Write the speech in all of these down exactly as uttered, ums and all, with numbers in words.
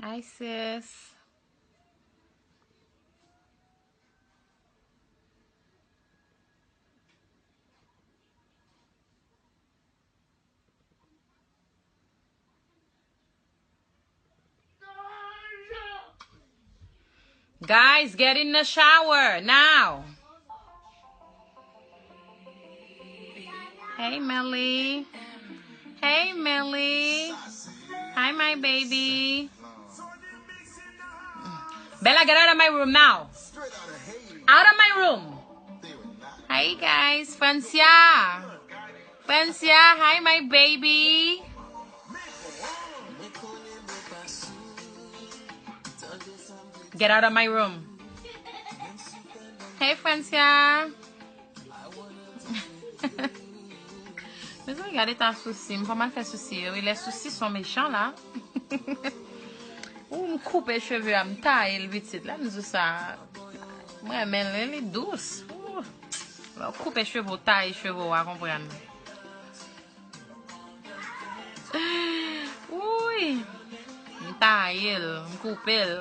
Hi, sis. Guys, get in the shower now. Hey, Melly. Hey, Melly. Hi, my baby. Bella, get out of my room now. Out of my room. Hey, guys. Francia. Francia, hi, my baby. Get out of my room. Hey, Francia. Mezanmi, gade ta sousi. M pa mal fè sousi yo. Wi, les soucis sont méchants la. Ou m koupe cheve a, m taye l pitit. Lè m di w sa, m renmen l, li dous. Ou, lè w koupe cheve w, taye cheve w, w a konprann. Wouy! M taye l, m koupe l.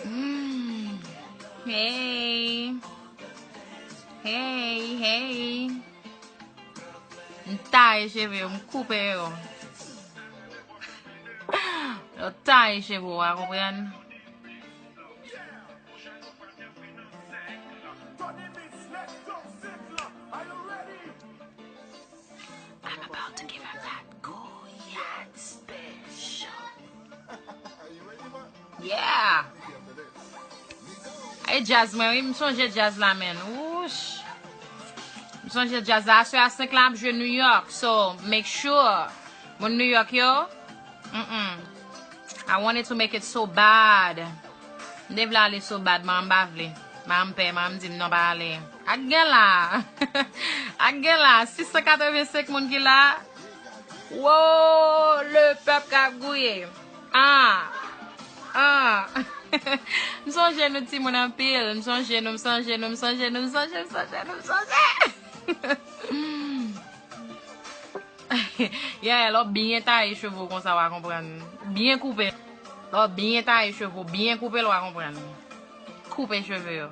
Mm. Hey! Hey, hey! M taye cheve yo, m koupe yo. Yo taye cheve w, w a konprann? I'm about to give her that Goyard special. Yeah! E djaz mwen, wi, m sonje djaz la, menn. Wouch! M sonje djaz la. Aswè a senk la ap jwe New York. So, make sure. Moun New York yo, mm-mm. I wanted to make it so bad. M te vle ale so bad, man, m pa vle. Man, m pè, man, m di m non, pa ale. Ak gen la. Ak gen la. Sis san katrevensenk moun ki la. Wow, le pèp k ap gouye. Ah. Ah. M sonje nou timoun anpil. M sonje nou, m sonje nou, m sonje nou, m sonje, m sonje nou, m sonje. Yeah, lè w byen taye cheve w konsa, w a konprann. Byen koupe. Lè w byen taye cheve w, byen koupe l, w a konprann. Koupe cheve yo.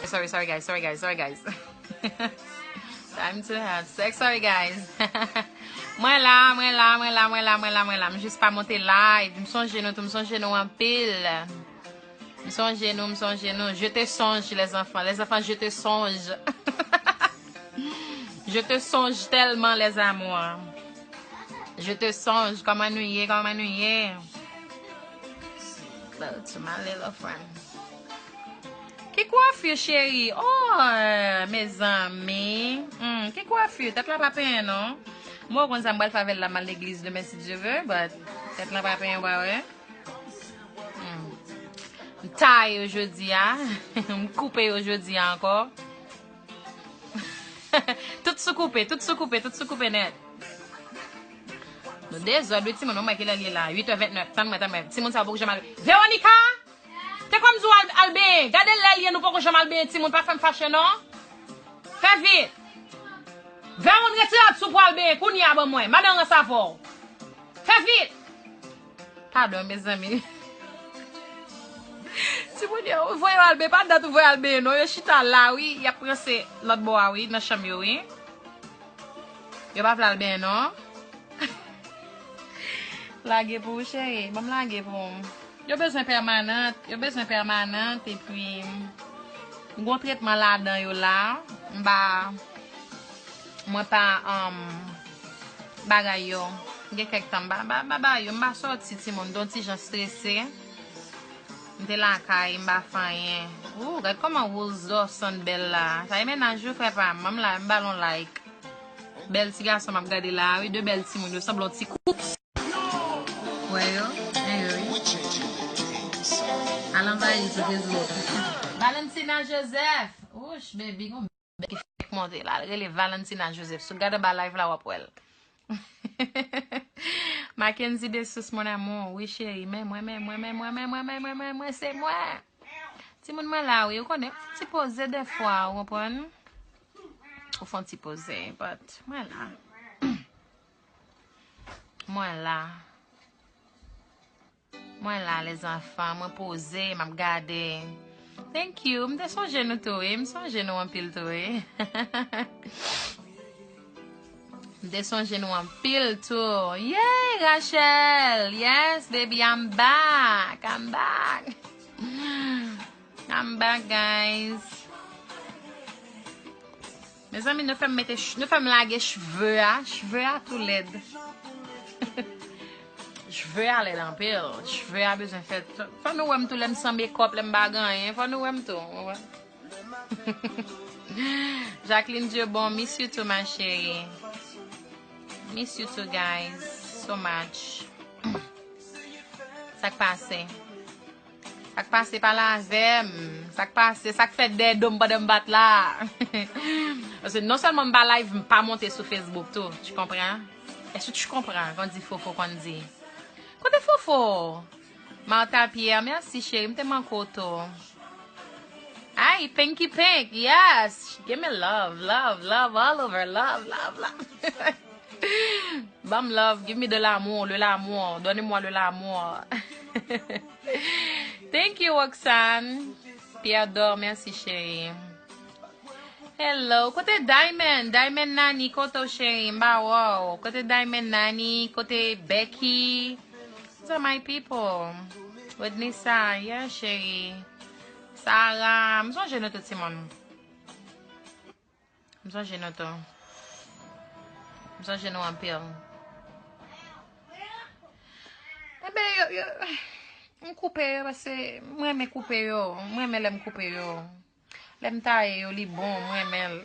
Sorry, sorry, guys, sorry, guys, sorry, guys. Time to have sex, sorry, guys. Mwen la, mwen la, mwen la, mwen la, mwen la, mwen la. M jis pa monte live. M sonje nou tou, m sonje nou anpil. M sonje nou, m sonje nou. Je te songe, les enfants. Les enfants, je te songe. Je te songe tellement, les amours. Je te songe. Kòman nou ye? Kòman nou ye? Love to my little friend. Ki kwafi, cheri? Oh, mezanmi. Hmm, ki kwafi? Tèt la pa penyen, non. Mwen konn sa m pral fè avè l la, m al legliz demen, si Dye vle, but tèt la pa penyen, w pa wè? Hmm. M taye yo jodi a. M koupe yo jodi a ankò. Tout sou koupe, tout sou koupe, tout sou koupe nèt. Nou dezòd, wi, timoun. Ou wè kilè l ye la? Uit è ventnèf. Tann mwen, tann mwen. Timoun sa yo poko janm al. Veronica! Te kwè m di w al, al benyen. Gade lè l ye, nou poko janm al benyen, timoun. Pa fè m fache, non. Fè vit. Veron, retire rad sou pou al benyen. Kounye a, ban mwen. Madan rans avè w. Fè vit. Padon, mezanmi. Timoun yo, ou voye yo al benyen, pa dat ou voye al benyen, non. Yo chita la, wi. Y ap ranse lòt bò a, wi, nan chanm yo, wi. Yo pa vle al benyen, non. Lage pou ou, cheri. Ban m lage pou ou. Yo bezwen pèmanant. Yo bezwen pèmanant, epi m gon tretman ladan yo la. M pa Mwen pa, um, bagay yo. Gen kèk tan m pa, pa, pa bagay yo. M pa sòti, timoun. Don ti jan strese. M te lakay, m pa fè anyen. Ou, gad kòman Rose Dawson bèl la. Sa e mennaj ou, frè pa m. Manm la, m ba l on like. Bèl ti gason m ap gade la, wi. De bèl timoun. Yo sanble on ti koup. Wè yo, men yo, wi. Al anvayi sou Facebook. Valentina Joseph. Wouch, baby, gon ki fèk monte la. L rele Valentina Joseph. Si w gade anba live la, w ap wè l. Mackenzie Dessources, mon amour. Wi, cheri. Men mwen, men mwen, men mwen, men mwen, men mwen, men mwen, se mwen. Timoun mwen la, wi. Ou konnen, fè ti poze dèfwa, ou konprann? Ou fè ti poze, but mwen la. Mwen la. Mwen la, lèzanfan. Mwen poze, m ap gade. Thank you. M te sonje nou tou, wi. M sonje nou anpil tou, wi. M te sonje nou anpil tou. Yay, Rachel! Yes, baby, I'm back. I'm back. I'm back, guys. Mezanmi, nou fè m mete ch-, nou fè m lage cheve a. Cheve a tou lèd. Cheve a lèd anpil. Cheve a bezwen fèt. Fò nou wè m tou lè m san makeup, lè m pa gen anyen. Fò nou wè m tou. Jacqueline Diobon, miss you too, ma chérie. Miss you too, guys. So much. Sa k pase? Sa k pase, pale avè m? Sa k pase? Sa k fèt dèyè do m pandan m pa t la? Paske non sèlman m pa live, m pa monte sou Facebook tou. Tu comprends? Est-ce que tu comprends? Konn di Fofo, konn di. Kote Fofo? Martha Pierre, mèsi cheri, m te manke w tou. Ay, Pinky Pink, yes! Give me love, love, love all over, love, love, love. Ban m love, give me de l'amour, le l'amour, donnez-moi le l'amour. Thank you, Roxanne. Pierre Dor, mèsi cheri. Hello, kote Diamond? Diamond Nani, kote w cheri? M pa wè w. Kote Diamond Nani? Kote Becky? These are my people. Wednessa, yeah, cheri. Sarah, m sonje nou tout timoun. M sonje nou tou. M sonje nou anpil. Enben, yo, yo, m koupe yo paske m renmen koupe yo. M renmen lè m koupe yo. Lè m taye yo, li bon, m renmen l.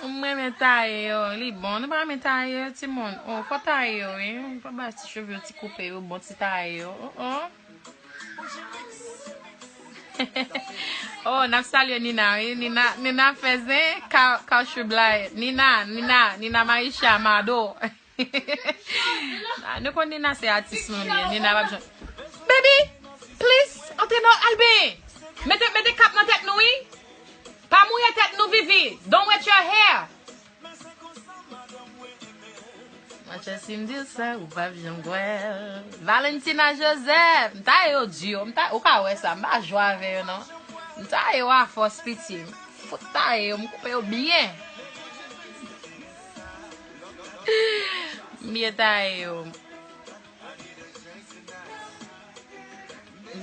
M renmen taye yo, li bon. Nou pa renmen taye yo, timoun? Oh, fò taye yo, wi. Fò bay ti cheve yo, ti koupe yo, bon ti taye yo. Oh, oh. Oh, n ap salye Nina, wi. Nina, Nina fè zen, ka-, kawchou blay. Nina, Nina, Nina Marisha Mado. Ah, nou konn Nina se atis nou li ye. Nina p ap janm. Baby, please, antre nan, al benyen. Mete, mete kap nan tèt nou, wi. Pa mouye tèt nou, Vivi. Don't wet your hair. Monchè, si m di w sa, ou p ap janm kwè l. Valentina Joseph, m taye yo di, m ta-, ou ka wè sa, m pa jwe avè yo, non. M taye yo afòs, piti. Fout taye yo, m koupe yo byen. M byen taye yo.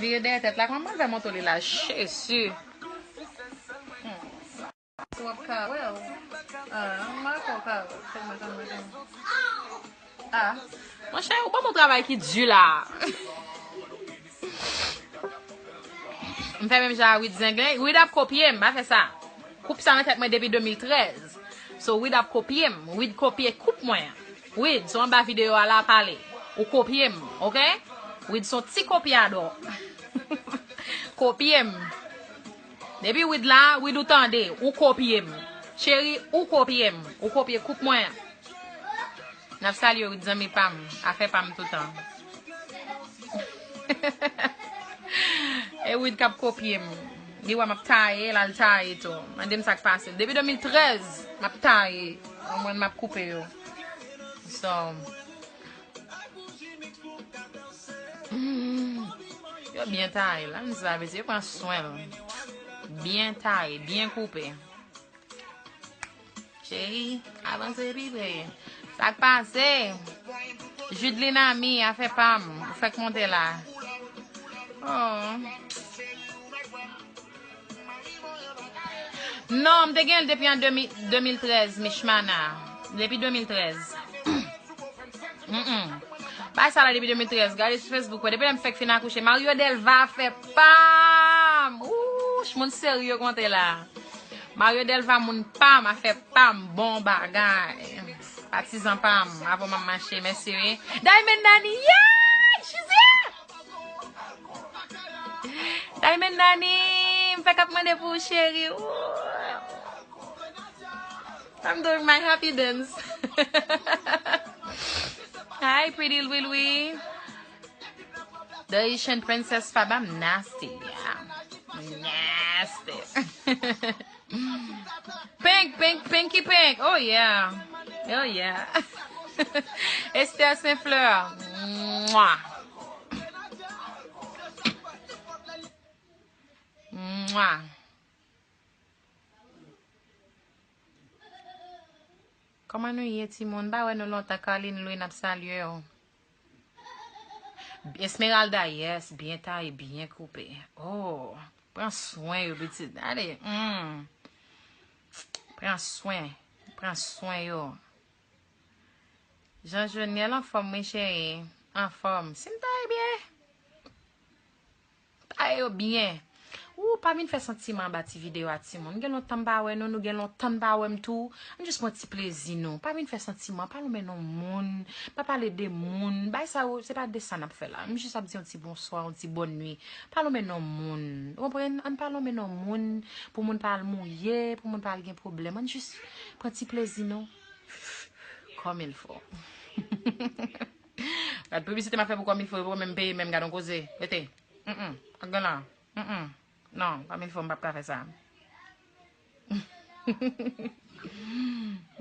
Vire dèyè tèt la, kòman m fè montre w li la? Jezi. Hmm. W ap ka wè w. Ah, m pa ko ka wè. Tann mwen, tann mwen, tann mwen. Ah. Monchè, ou ban m yon travay ki di la. M fè menm jan a Wid Zenglen. Wid ap kopye m, pa fè sa. Koup sa nan tèt mwen depi de mil trèz. So, Wid ap kopye m. Wid kopye koup mwen. Wid, sou anba videyo a la pale. Ou kopye m, oke? Wid se yon ti kopyadò. Kopye m. Depi Wid la, Wid ou tande, ou kopye m. Cheri, ou kopye m. Ou kopye koup mwen an. N ap salye Wid, zanmi pa m, afè pa m toutan. E Wid k ap kopye m. Li wè m ap taye, l al taye tou. Mande m sa k pase. Depi de mil trèz, m ap taye. Mwen, m ap koupe yo. So, mm, yo byen taye la, m di sa, mesye, yo pran swen l. Byen taye, byen koupe. Cheri, avanse pi pre. Sa k pase? Judeline Ami, afè pa m. Ou fèk monte la. Oh. Non, m te gen l depi an de mil, de mil trèz, Mishmana. Depi de mil trèz. Mm-mm. Bay sa la depi de mil trèz. Gade sou Facebook, wè. Depi lè m fèk fin akouche. Mario Delva, afè pa m. Wouch, moun serye konte la. Mario Delva, moun pa m, afè pa m, bon bagay. Patizan pa m, avè w m ap mache, mèsi wi. Diamond Nani, yeah! She's here! Diamond Nani, m fèk ap mande pou ou, cheri. Ooh. I'm doing my happy dance. Hi, pretty Louie Louie. The Haitian princess Fabam nasty, yeah. Nasty. Pink, pink, pinky pink. Oh yeah. Oh yeah. Esther Saint Fleur. Mwa. Mwa. Kòman nou ye, timoun? M pa wè nou lontan. Carline Louis, n ap salye w. Esmeralda, yes, byen taye, byen koupe. Oh, pran swen yo, pitit. Ale, hmm. Pran swen, pran swen yo. Jean Joniel, anfòm, wi, cheri. Anfòm. Si m taye byen. Taye yo byen. Ou pa vin fè santiman anba ti videyo a, timoun. Gen lontan m pa wè nou, nou gen lontan n pa wè m tou. Ann jis pran ti plezi nou. Pa vin fè santiman, pa lonmen non moun, pa pale de moun. Bay sa yo, se pa de sa n ap fè la. M jis ap di yon ti bonswa, yon ti bòn nwi. Pa lonmen non moun. Ou konprann? Ann pa lonmen non moun pou moun pa al mouye, pou moun pa al gen pwoblèm. Ann jis pran ti plezi nou. Comme il faut. Gad piblisite m ap fè pou Comme il faut, yo poko menm peye menm, gad yon koze. Rete. Mm, mm. Ak gen la. Mm, mm. Non, Comme il faut, m p ap ka fè sa. M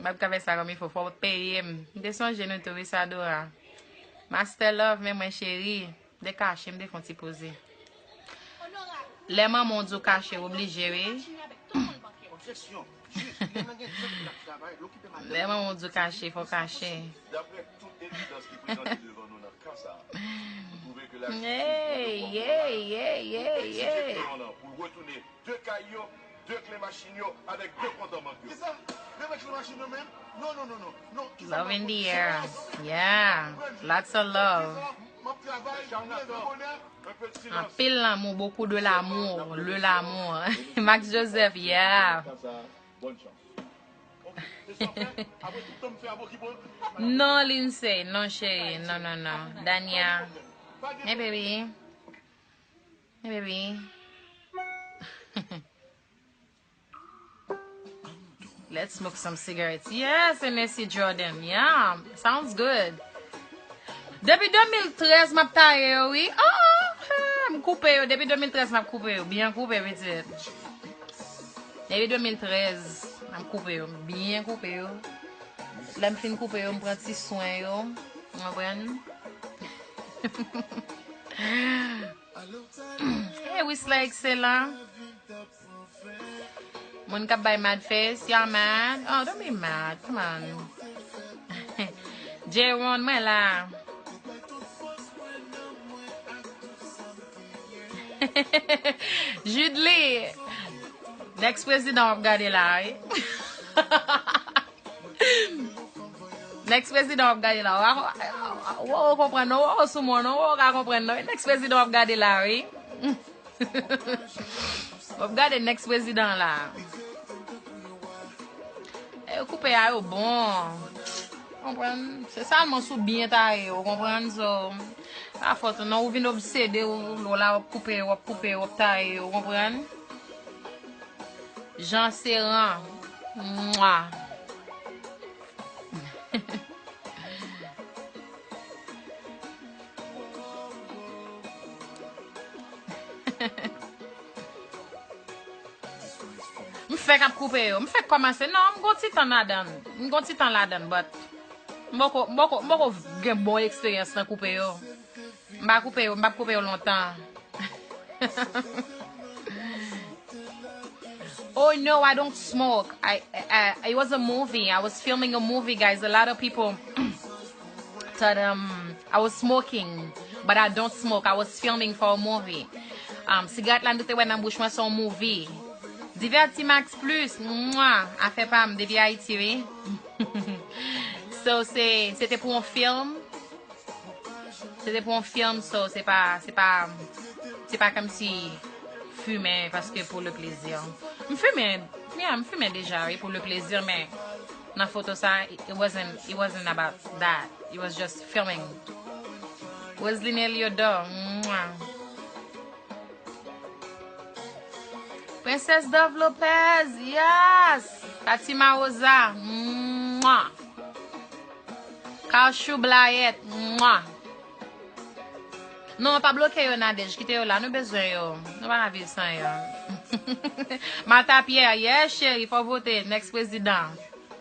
p ap ka fè sa Comme il faut, fò w peye m. M te sonje nou tou, wi, Sadora. Master Love, men mwen cheri. M te kache, m te fè yon ti poze. Lè manman w di w kache, w oblije, wi. Lè manman w di w kache, fò w kache. Daprè tout evidans ki prezante devan nou nan ka sa a, nou twouve ke lajistis Hey, hey, hey, hey, hey. Pou l retounen de kay yo, de kle machin yo, avèk de kont an bank yo. Kisa? Menm kle machin yo menm? Non, non, non, non, non. Kisa? Love in the air. Yeah. Lots of love. Kisa? M ap travay, m leve bonè. Anpil lanmou, beaucoup de l'amour, le l'amour. Max Joseph, yeah. Non, Lindsay, non, cheri, non, non, non. Dania, hey, baby. Hey, baby. Let's smoke some cigarettes. Yes, Hennessy Jordan. Yeah, sounds good. Depi de mil trèz m ap taye yo, wi. Oh, oh, oh, m koupe yo. Depi de mil trèz m ap koupe yo. Byen koupe, pitit. Depi de mil trèz, m ap koupe yo. Byen koupe yo. Lè m fin koupe yo, m pran ti swen yo. Ou konprann? Hey, Wisla Excellent. Moun k ap bay mad face, y'all mad? Oh, don't be mad. Come on. J one, mwen la. Judly. Next prezidan w ap gade la, wi. Next prezidan w ap gade la. Ou, ou, ou konprann non, ou sou mwen non, ou ka konprann non. Next prezidan w ap gade la, wi. W ap gade next prezidan la. E yo koupe a yo bon. Konprann? Se sèlman sou byen taye, ou konprann? So, pa fòt ou non, ou vin obsede, ou, ou la, w ap koupe, w ap koupe, w ap taye, ou konprann? Jean Serrant. Mwa. M fèk ap koupe yo. M fèk kòmanse. Non, m gon ti tan ladan. M gon ti tan ladan, but m poko, m poko, m poko gen bon eksperyans nan koupe yo. M pa koupe yo, m p ap koupe yo lontan. Oh no, I don't smoke. I, I, I, it was a movie. I was filming a movie, guys. A lot of people thought um I was smoking, but I don't smoke. I was filming for a movie. Um, sigarèt la nou te wè nan bouch mwen, se yon movie. Diverti Max Plus, mwa, afè pa m, depi Ayiti, wi. So, se, se te pou yon film. Se te pou yon film, so se pa, se pa, se pa kòmsi fimen paske pou le plezi. M fimen, yeah, m fimen deja, wi, pou le plezi, men nan foto sa, it wasn't, it wasn't about that. It was just filming. Roseline Eliodor, mwa. Princess Dove Lopez, yes! Fatima Rosa, mwa. Kachou Blayet, mwa. Non, pa bloke yo, Nadège. Kite yo la. Nou bezwen yo. Nou pa ka viv san yo. Martha Pierre, yes, cheri, fò vote. Next prezidan.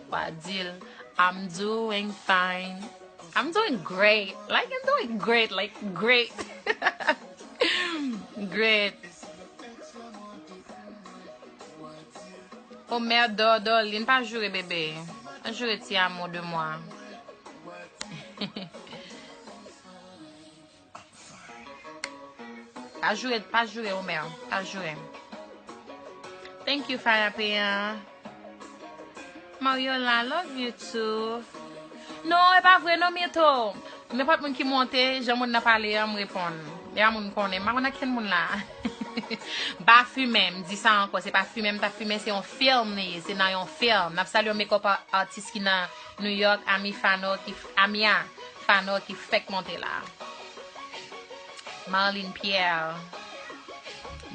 Wa di l, I'm doing fine. I'm doing great. Like, I'm doing great. Like, great. Great. Omer Dor Dorline, pa joure, bebe. Pa joure ti amour de moi. Pa joure, pa joure, Omer. Pa joure. Thank you, Faya Peyan. Mariola, love you too. Non, e pa vre non, Mito. Nenpòt moun ki monte, jan moun nan pale a, m reponn. E pa moun m konnen, m pa konn okenn moun la. M pa fimen, m di sa ankò, se pa fimen m t ap fimen, se yon fim li ye, se nan yon fim. N ap salye yon makeup artist ki nan New York, Ami Fano, ki, Amia Fano ki fèk monte la. Marlene Pierre,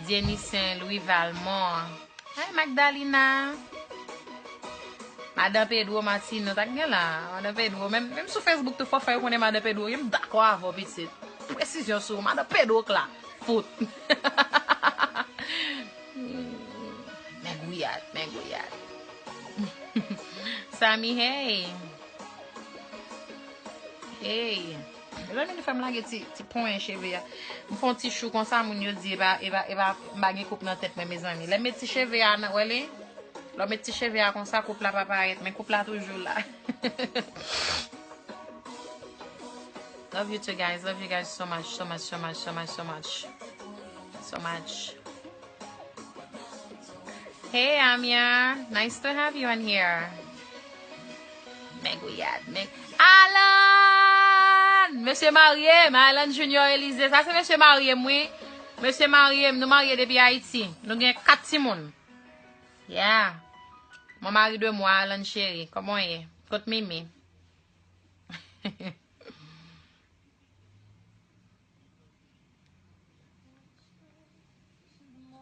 Dieny Saint, Louis Valmont. Hey, Magdalena. Madan Pedro Martino, ta gen la. Madan Pedro, menm, menm sou Facebook tou, fò fè yo konnen Madan Pedro, m dakò avè w, pitit. Presizyon sou Madan Pedro k la. Fout. Men gouyad, men gouyad. Sami, hey. Hey. Mezanmi, nou fè m lage ti, ti ponyen cheve a. M fè yon ti chou konsa, moun yo di, e pa, e pa, e pa, m pa gen koup nan tèt mwen, mezanmi. Lè m met ti cheve a nan, wè li? Lè w met ti cheve a konsa, koup la pa parèt, men koup la toujou la. Love you too, guys. Love you guys so much, so much, so much, so much, so much. So much. Hey, Amia. Nice to have you on here. Men gouyad, men Alan! Mesye marye m, Alan Junior Elysée. Sa se mesye marye m, wi. Mesye marye m, nou marye depi Ayiti. Nou gen kat timoun. Yeah. Mon mari de moi, Alan cheri. Kòman w ye? Kot Mimi?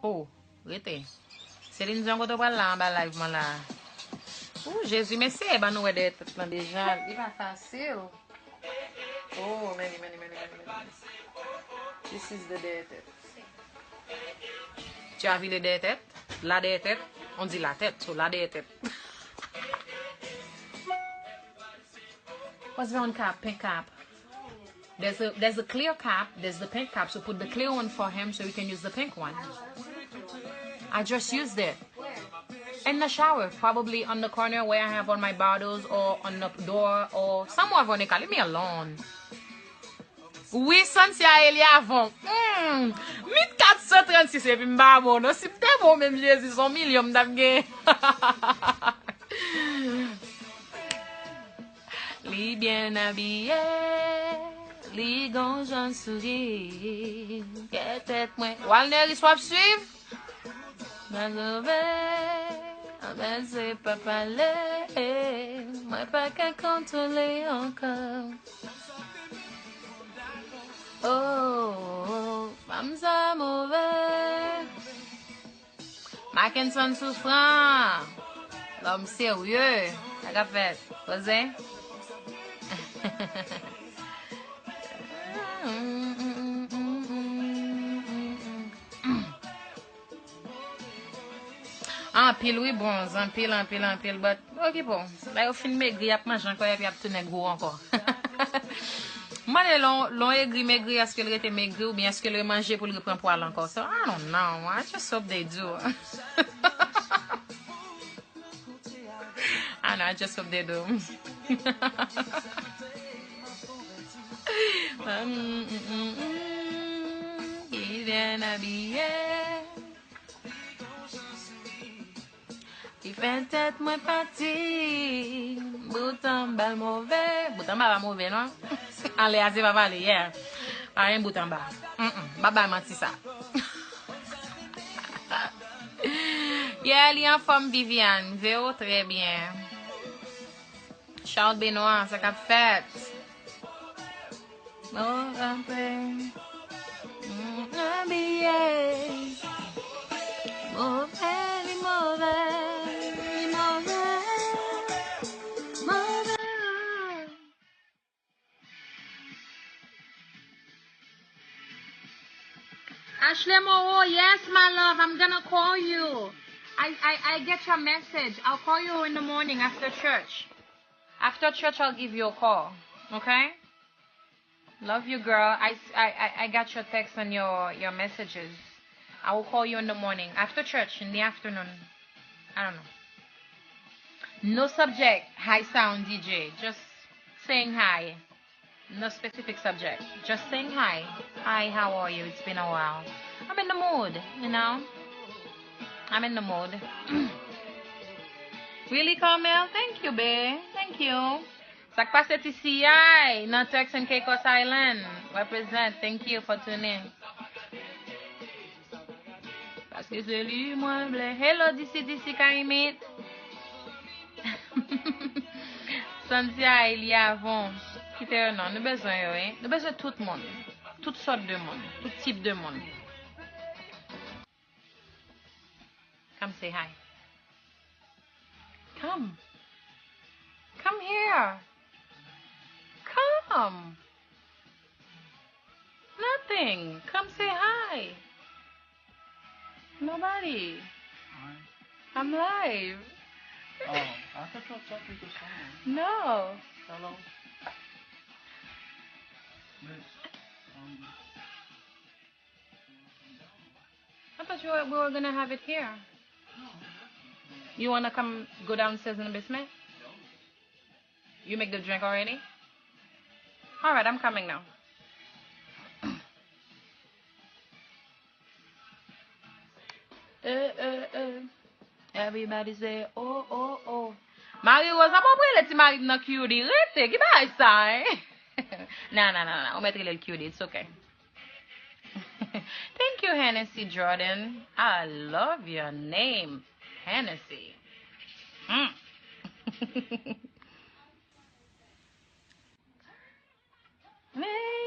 Oh, rete. Celine Dion, kote w pral la anba live mwen la? Oh, Jezi, mesye, ban nou wè dèyè tèt lan deja. Li pa fasil. Oh, many, many, many, many, many. This is the dèyè tèt. Tu as vu le dèyè tèt? La dèyè tèt? On di la tèt, so la dèyè tèt. What's brown cap, pink cap? There's a there's a clear cap, there's the pink cap, so put the clear one for him so we can use the pink one. I just used it. In the shower, probably on the corner where I have all my bottles or on the door or somewhere, Veronica. Leave me alone. Wi, Santia Eliavon. Hmm. Mit kat san trannsis epi m pa bon non. Si m te bon menm Jezi, se yon milyon m t ap gen. Li byen abiye, li gon jan souri. Kè tèt mwen. Walneris, w ap swiv? Mwen sove, anben se pa pale. Mwen pa ka kontwole ankò. Oh, fanm sa move. Mackenson Souffrant. Lòm serye. Sa k ap fèt? Poze. Anpil, wi, bronz. Anpil, anpil, anpil. But, okipe w. Lè yo fin megri, y ap manje ankò, epi y ap tounen gwo ankò. M mande lè w, lè w egri, megri, èske l rete megri, oubyen èske l remanje pou l repran pwa l ankò? So, I don't know. I just hope they do. I know, I just hope they do. Mm, mm, mm, mm. Ki byen abiye. Ki fè tèt mwen pati. Bout anba l move. Bout anba pa move, non. Anlè a se pa pale, yeah. Pa gen bout anba. Mm, mm. M pa bay manti sa. Yeah, li anfòm, Viviane. Vero, trè byen. Charles Benoît, sa k ap fèt? Move anpil. Mm, abiye. Move, li move, li move. Move. A Shlemoro, yes, my love, I'm gonna call you. I, I, I get your message. I'll call you in the morning after church. After church, I'll give you a call. Okay? Love you, girl. I, I, I, I got your text and your, your messages. I will call you in the morning. After church, in the afternoon. I don't know. No subject. Hi, sound D J. Just saying hi. No specific subject. Just saying hi. Hi, how are you? It's been a while. I'm in the mood, you know? I'm in the mood. Really, Carmel? Thank you, babe. Thank you. Sa k pase, T C I nan Turks and Caicos Island? Represent. Thank you for tuning. Paske se li mwen vle. Hello, D C D C Kaimit. Santia, Elie, Avon. Kite yo non. Nou bezwen yo, wi. Nou bezwen tout moun. Tout sòt de moun. Tout tip de moun. Come say hi. Come. Come here. Come. Nothing. Come say hi. Nobody. Hi. I'm live. Oh, I thought you were talking to someone. No. Hello. Miss, um, I thought you were, we were gonna have it here. You wanna come go downstairs in the basement? You make the drink already? All right, I'm coming now. Eh, eh, eh. Everybody say, oh, oh, oh. Marie Rose, apa w ap rele ti mari m nan Cutie? Rete, ki bagay sa, hein? Nan, nan, nan, nan, ou mèt rele l Cutie, it's okay. Thank you, Hennessy Jordan. I love your name, Hennessy. Mm. Lady.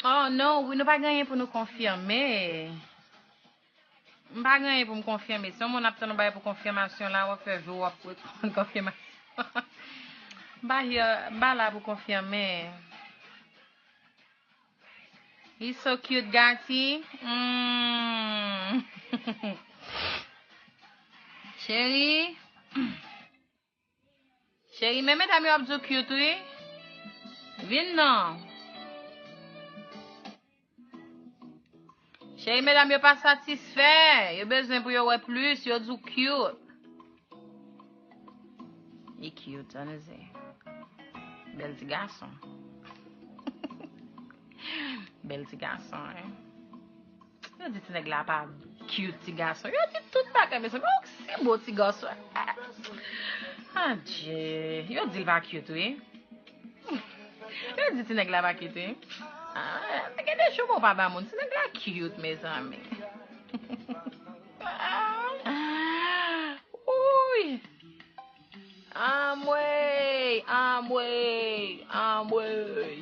Oh non, wi, nou pa gen anyen pou nou konfime. M pa gen anyen pou m konfime. Si yon moun ap tann yon bagay pou konfimasyon la, w ap fè jou w ap reponn konfimasyon. M pa here, m pa la pou konfime. He's so cute, Gati. Mm. Cheri. Cheri, men medam yo ap di w cute, wi. Vin non. Cheri, medam yo pa satisfè. Yo bezwen pou yo wè plis. Yo di w cute. Li cute, ann ese. Bèl ti gason. Bèl ti gason, wi. Yo di ti nèg la pa cute, ti gason. Yo di tout bagay, mezanmi. Oksi bo ti gason. Adje. Yo di l pa cute, wi. Yo di ti nèg la pa cute, wi. Ah, gen de jou mwen pa ba moun. Ti nèg la cute, mezanmi. Uy. Anmwey, anmwey, anmwey.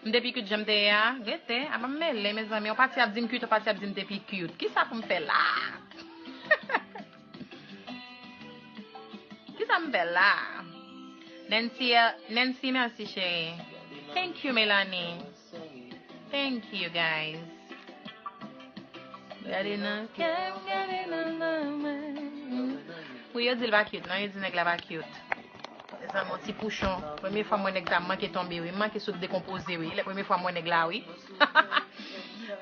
M te pi cute jan m te ye a. Rete, apa m mele, mezanmi. Yon pati ap di m cute, yon pati ap di m te pi cute. Kisa pou m fè la? Kisa m fè la? Nancy, Nancy, mèsi, cheri. Thank you, Melanie. Thank you, guys. Gade nan kè m, gade nan nanmen. Wi, yo di l pa cute, non? Yo di nèg la pa cute. Mezanmi, yon ti pouchon. Premye fwa m wè nèg sa, m manke tonbe, wi. M manke sot dekonpoze, wi. Lè premye fwa m wè nèg la, wi.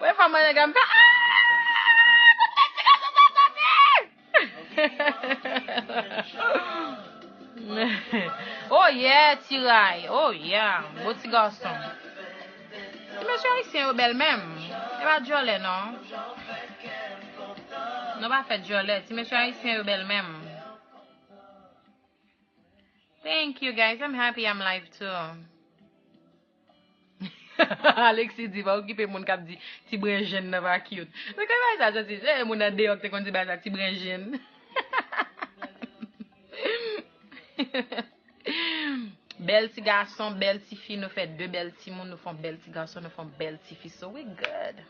Premye fwa m wè nèg la, m fè, ah! Kote ti gason sa soti? Oh yeah, tiray. Oh yeah, bo ti gason. Ti mesye ayisyen yo bèl menm. E pa djòlè non. Nou pa fè djòlè. Ti mesye ayisyen yo bèl menm. Thank you, guys. I'm happy I'm live too. Alexis di, pa okipe moun k ap di ti brenjenn nan pa cute. Se kòman sa soti? Se moun andeyò ki te konn di bagay sa, ti brenjenn. Bèl ti gason, bèl ti fi, nou fè de bèl timoun, nou fè yon bèl ti gason, nou fè yon bèl ti fi. So we good.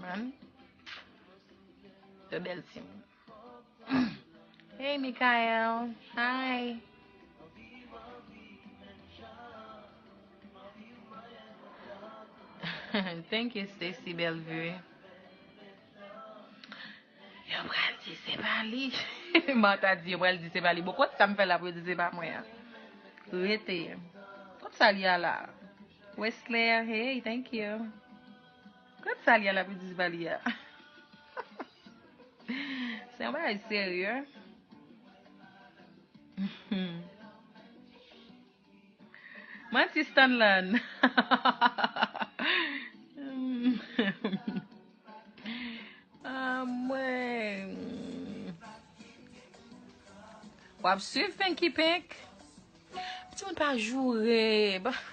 Man. De bèl timoun. Hey, Michael. Hi. Thank you, Stacy Bellevue. Yo pral di se pa li. Martha di yo pral di se pa li. Bon, kot sa m fè la pou yo di se pa mwen an? Rete. Kot sa li a la? Westler, hey, thank you. Kot sa li a la pou yo di se pa li a? Se yon bagay serye. Manti Stanlan. Ah, mwen. W ap swiv Pinky Pink? Timoun pa joure. Ba-,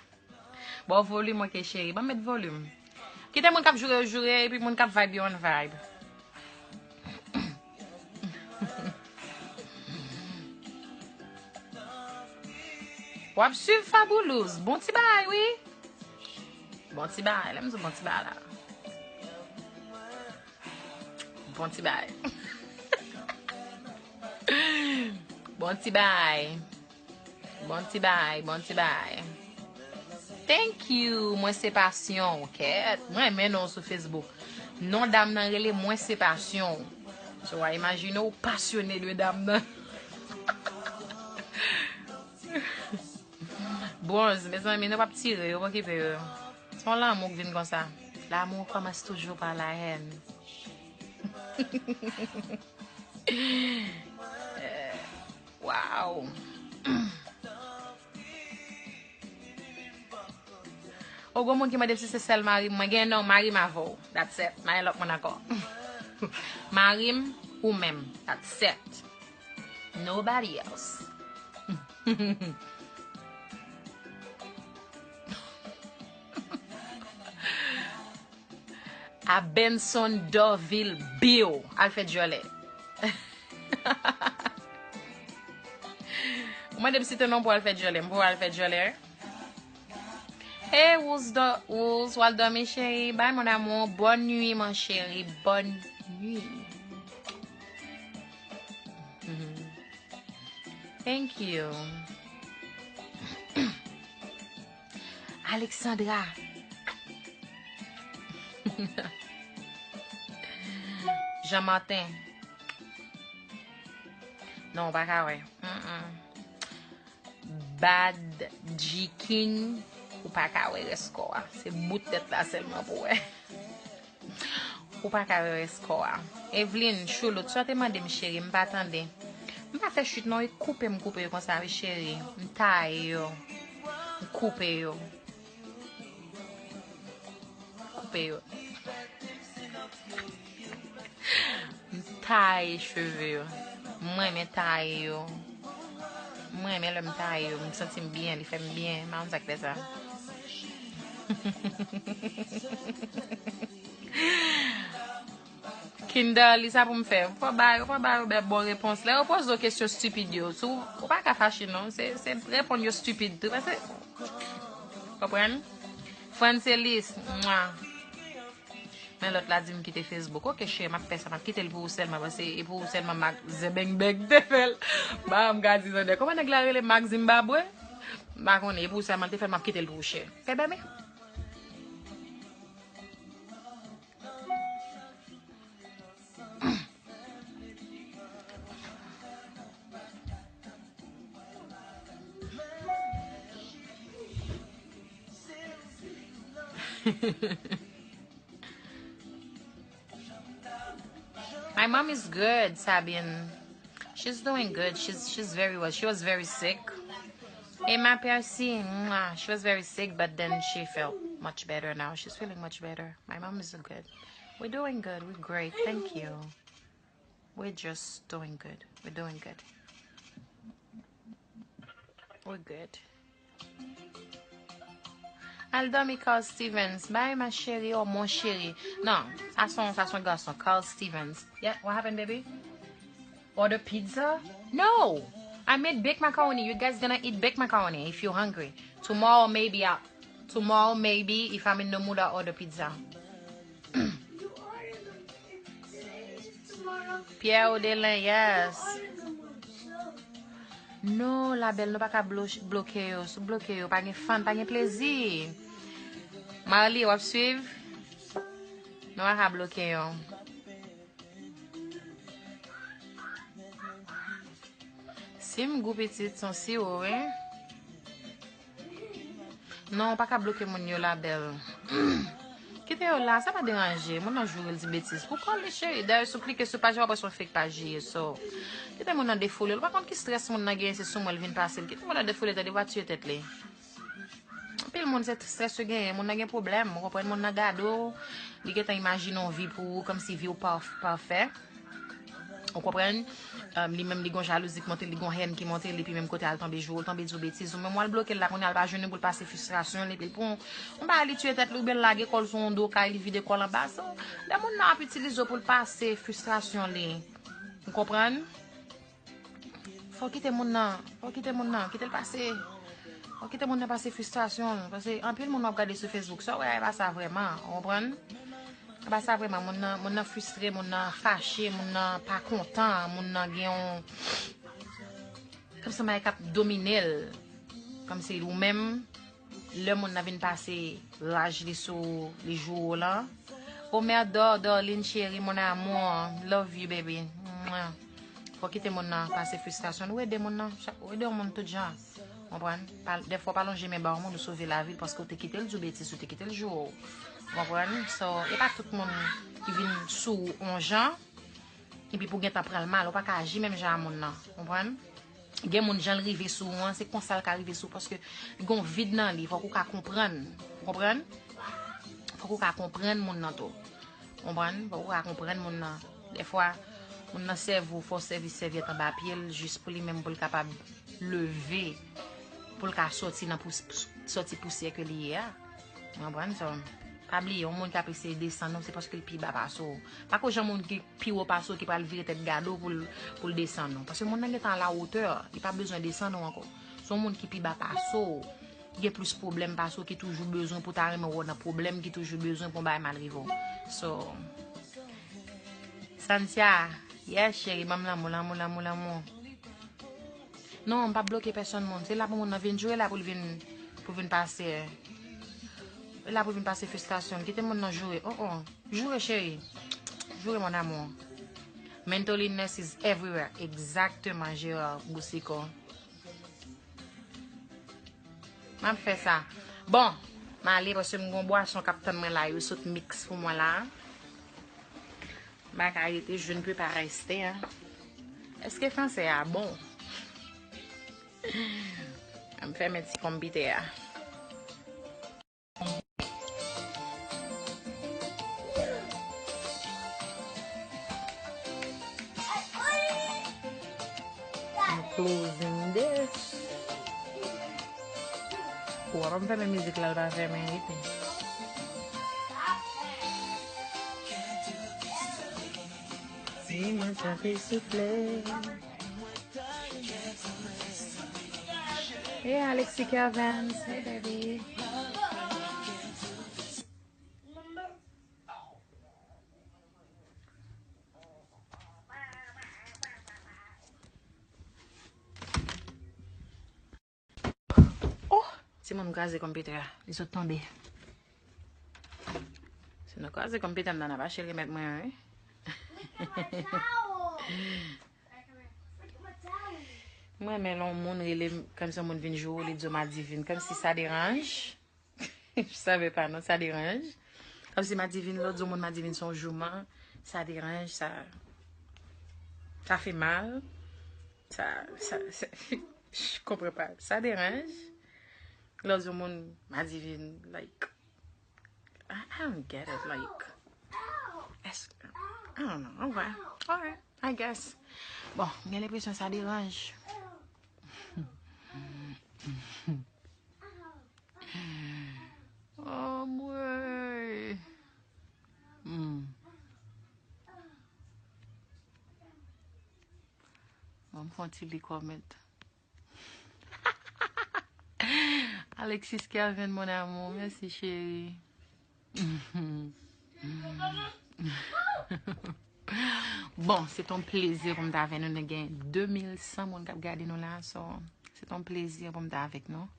ba w volim, ok, cheri. Ban m met volim. Kite moun k ap joure yo joure, epi moun k ap vibe yo ann vibe. W ap swiv Fabulouz. Bon ti bagay, wi. Bon ti bagay. Lè m di bon ti bagay la. Bon ti bagay. Bon ti bagay. Bon ti bagay, bon ti bagay. Thank you, mwen se Pasyon, kèt. Mwen renmen non w sou Facebook. Non dam nan rele mwen se Pasyon. So, w a imajine w pasyone de dam nan. Bronze, mezanmi, nou p ap tire yo, pa okipe yo. Se yon lanmou k vin konsa. L'amour commence toujours par la haine. Wow. O, gon moun ki mande m si se sèl mari m. Mwen gen non, mari m avè w. That's it. Pa gen lòt moun ankò. Mari m, ou menm. That's it. Nobody else. A Benson Dorville Bill. Al fè djòlè. Ou mande m site non pou al fè djòlè. M pou al fè djòlè. Hey, Wouz, do, Wouz, w al dòmi, cheri. Bye, mon amour. Bonne nuit, mon chéri. Bonne nuit. Mhm. Thank you. Alexandra. Jean Martin. Non, w pa ka wè. Mm-mm. Bad G King, ou pa ka wè rès kò a. Se bout tèt la sèlman pou wè. Ou pa ka wè rès kò a. Evelyn, Choulout, sa w te mande m, cheri, m pa tande. M pa fè chit non, e koupe m koupe yo konsa, wi, cheri. M taye yo. M koupe yo. Koupe yo. M taye cheve yo. M renmen taye yo. M renmen lè m taye yo. M santi m byen, li fè m byen. M pa konn sa k fè sa. Kinda, li sa pou m fè. Ou pa ba yo, ou pa ba yo bè bon repons. Lè yo poze yo kesyon stipid yo, si w, ou pa ka fache non. Se, se reponn yo stipid tou. Paske, konprann? Francelis, mwa. Men lòt la di m kite Facebook. Ok, cheri, m ap fè sa. M ap kite l pou ou sèlman. Paske e pou ou sèlman Mak Zenbengbeng te fè l. Ba m ka di zandè. Kòman nèg la rele? Mak Zimbabwe? M pa konnen. E pou ou sèlman l te fè l. M ap kite l pou ou, cheri. Fè bebe. My mom is good, Sabine. She's doing good. She's she's very well. She was very sick. Et ma Percy, mwah, she was very sick, but then she felt much better now. She's feeling much better. My mom is good. We're doing good. We're great. Thank you. We're just doing good. We're doing good. We're good. Al dòmi, Carl Stevens. Bye, ma chérie, or mon chéri. Non, sa se yon, sa se yon gason. Carl Stevens. Yeah, what happened, baby? Order pizza? No! I made baked macaroni. You guys gonna eat baked macaroni if you're hungry. Tomorrow, maybe, I, tomorrow, maybe, if I'm in the mood, I'll order pizza. Pierre Odelin, yes. Non, Labèl, nou pa ka blo-, bloke yo. Si w bloke yo, pa gen fan, pa gen plezi. Marly, w ap swiv? Nou pa ka bloke yo. Si m gou pitit, se yon siwo, wi. Non, w pa ka bloke moun yo, Labèl. Kite yo la, sa pa deranje. Moun nan joure l di betiz. Pou kò li, cheri. Dayè, si w klike sou paj la, w ap wè se yon fake paj li ye, so. Kite moun nan defoule l. Ou pa konn ki strès moun nan genyen, se sou mwen l vin pase l. Kite moun nan defoule, tande, va tiye tèt li. Anpil moun, se strès yo genyen. Moun nan gen pwoblèm, ou konprann? Moun nan gade w, li gentan imajine yon vi pou ou, kòmsi vi w pa, pafè. Ou konprann? Um, li menm, li gon jalouzi ki monte, li gon hèn ki monte, li pi menm kote al tonbe joure l, tonbe di w betiz. Ou menm w al bloke l la, kounye a l pa jwenn ou pou l pase fristrasyon li, epi l pran yon bagay, li tiye tèt li, oubyen l lage kò l sou yon do kay, li vide kò l anba. So, lè moun nan ap itilize w pou l pase fristrasyon li, ou konprann? Fò w kite moun nan, fò w kite moun nan, kite l pase. Fò w kite moun nan pase fristrasyon l, paske anpil moun w ap gade sou Facebook, sa w wè a, e pa sa vrèman, ou konprann? E pa sa vrèman, moun nan, moun nan fristre, moun nan fache, moun nan pa kontan, moun nan gen yon, kòmsi yon bagay k ap domine l, kòmsi ou menm, lè moun nan vin pase raj li sou ou, li joure w lan. Omer Dor, Dorline chérie, mon amour, love you, baby. Mwa. Fò w kite moun nan pase fristrasyon l. Ou ede moun nan, chak, ou ede yon moun tout jan. Konprann? Pa, dèfwa w pa lonje men ba yon moun, ou sove lavi l paske w te kite l di w betiz, ou te kite l joure w. Konprann? So, e pa tout moun ki vin sou ou yon jan, epi pou w gentan pran l mal, ou pa ka aji menm jan a moun nan. Konprann? Gen moun, jan l rive sou ou an, se konsa l ka rive sou ou, paske li gen yon vid nan li, fòk ou ka konprann. Ou konprann? Fòk ou ka konprann moun nan tou. Konprann? Fòk ou ka konprann moun nan. Dèfwa, moun nan sèvi w, fò w sèvi sèvyèt anba pye l, jis pou li menm, pou l kapab leve, pou l ka sòti nan pous-, sòti pousyè ke li ye a. Ou konprann? So, pa bliye, yon moun k ap eseye desann ou, se paske l pi ba pase w. Pa ko jan moun ki pi wo pase w ki pral vire tèt gade w pou l, pou l desann ou. Paske moun nan gentan a la wotè, li pa bezwen desann ou ankò. Se yon moun ki pi ba pase w, ki gen plis pwoblèm pase w, ki toujou bezwen pou ta renmen wè w nan pwoblèm, ki toujou bezwen pou yon bagay mal rive w. So, Santia, yes, cheri, ban m lanmou, lanmou, lanmou, lanmou. Non, m p ap bloke pèsonn moun. Se la pou moun nan vin joure, la pou l vin, pou vin pase. E la pou l vin pase fristrasyon l. Kite moun nan joure. Oh, oh. Joure, cheri. Joure, mon amour. Mental illness is everywhere. Egzakteman, Gérard Boucicault. M ap fè sa. Bon, m ale paske m gon bwason k ap tann mwen la. Yo sot mix pou mwen la. M pa ka rete, je ne peux pas rester, hein. Èske fransè a bon? M fèmen ti konpitè a. I'm closing this. Ou pa m fèmen mizik la, l pa fèmen, rete. Di mwen sa, souple. Hey, Alexis Kervens. Hey, baby. Oh! Timoun kraze konpitè a. Li sot tonbe. Si nou kraze konpitè m nan, n ap achte l remèt mwen an, wi. Mwen renmen lè yon moun rele m, kòmsi yon moun vin joure w, li di w madivin. Kòmsi sa deranj. Je savais pas, non, ça dérange. Kòmsi madivin, lè w di yon moun madivin se yon jouman, sa deranj, sa, sa fè mal. Sa, sa, sa, je comprends pas. Sa deranj. Lè w di yon moun madivin, like, I, I don't get it, like, èske, I don't know. Anmwey. Alright. I guess. Bon, m gen lenpresyon sa deranj. Anmwey. Hmm. Bon, m fè yon ti li comment. Alexis Kervin, mon amour, mèsi cheri. Bon, se ton plezi pou m ta avè nou. Nou gen de mil san moun k ap gade nou la. So, se ton plezi pou m ta avèk nou.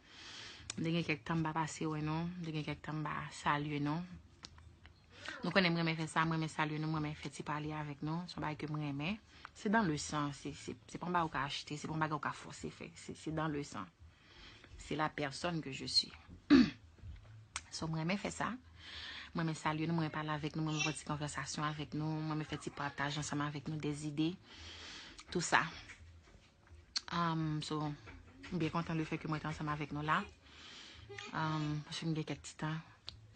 M te gen kèk tan m pa pase wè nou. M te gen kèk tan m pa salye nou. Nou konnen m renmen fè sa, m renmen salye nou, m renmen fè ti pale avèk nou. Se yon bagay ke m renmen. Se dans le sang, se, se, se pa yon bagay ou ka achte, se pa yon bagay ou ka fòse fè. Se, se dans le sang. C'est la personne que je suis. So, m renmen fè sa. M renmen salye nou, m renmen pale avèk nou, m renmen pran ti konvèsasyon avèk nou, m renmen fè ti pataj ansanm avèk nou, des idées, tout sa. Um, so, m byen kontan le fè ke mwen te ansanm avèk nou la. Um, paske m gen kèk ti tan.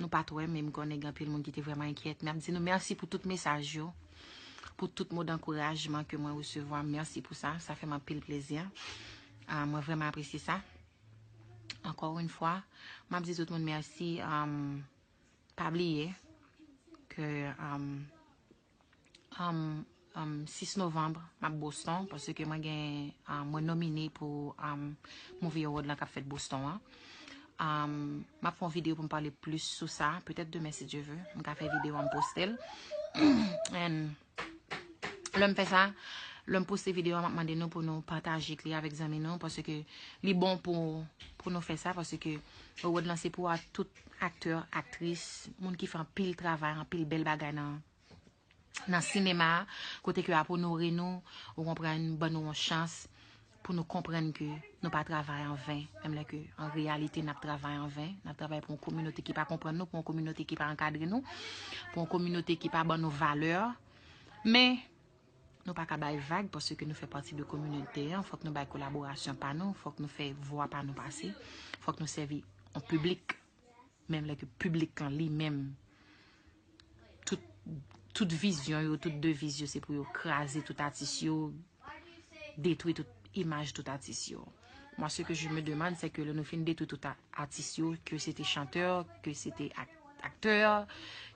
Nou pa t wè, men m konnen gen anpil moun ki te vrèman enkyèt. Men ap di nou mèsi pou tout mesaj yo, pou tout mo d'ankourajman ke mwen resevwa. Mèsi pou sa. Sa fè m anpil plezi. Ah, mwen vrèman apresye sa. Encore une fois, m ap di tout moun mèsi. Um, pa bliye ke, um, um, um, sis novanm, m ap Boston, paske mwen gen, um, mwen nomine pou, um, Movie Award lan k ap fèt Boston an. Um, m ap fè yon videyo pou m pale plis sou sa, petèt demen, si Dye ve. M ka fè videyo an, m poste l. And lè m fè sa, lè m poste videyo a, m ap mande nou pou nou pataje li avèk zanmi nou, paske li bon pou, pou nou fè sa, paske award lan se pou a tout aktè, aktris, moun ki fè anpil travay, anpil bèl bagay nan, nan sinema a, kote ke ap onore nou, ou konprann, ban nou yon chans pou nou konprann ke nou pa travay an ven, menm lè ke an reyalite n ap travay an ven, n ap travay pou yon kominote ki pa konprann nou, pou yon kominote ki pa ankadre nou, pou yon kominote ki pa ban nou valè. Men, nou pa ka bay vag paske nou fè pati de kominote an, fòk nou bay kolaborasyon pa nou, fòk nou fè vwa pa nou pase, fòk nou sèvi yon piblik, menm lè ke piblik lan li menm, tout, tout vizyon yo, tout deviz yo, se pou yo kraze tout atis yo, detwi tout imaj tout atis yo. Moi, ce que je me demande, c'est que lè nou fin detwi tout a- atis yo, ke se te chantè, ke se te ak- aktè,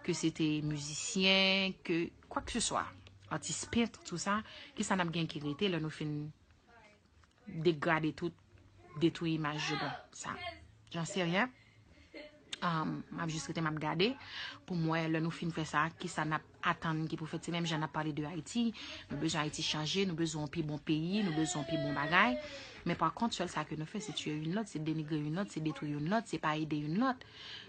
ke se te mizisyen, ke quoi que ce soit, atis pent, tout sa, kisa n ap gen ki rete lè nou fin degrade tout, detwi imaj yo? Bon, sa, j'en sais rien. Um, m ap jis rete, m ap gade pou m wè lè nou fin fè sa, kisa n ap atann ki pou fèt. Se menm jan n ap pale de Ayiti. Nou bezwen Ayiti chanje, nou bezwen yon pi bon peyi, nou bezwen yon pi bon bagay. Men pa kont, sèl sa ke nou fè, se tiye youn lòt, se denigre youn lòt, se detwi youn lòt, se pa ede youn lòt.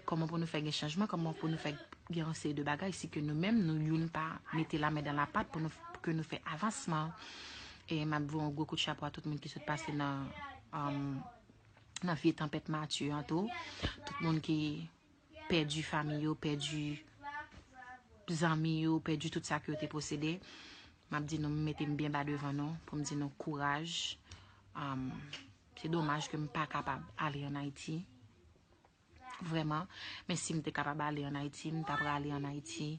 Kòman pou nou fè gen chanjman, kòman pou nou fè gen yon seri de bagay, si ke nou menm, nou youn pa mete lamen dan lapat pou nou, pou ke nou fè avansman. E m ap voye yon gwo kout chapo a tout moun ki sot pase nan, um, nan vye tanpèt Matye an tou. Tout moun ki pèdi fanmi yo, pèdi zanmi yo, pèdi tout sa ke yo te posede. M ap di nou, m mete m byen ba devan nou pou m di nou kouraj. Um, se domaj ke m pa kapab ale ann Ayiti. Vrèman. Men si m te kapab ale ann Ayiti, m ta prale ann Ayiti.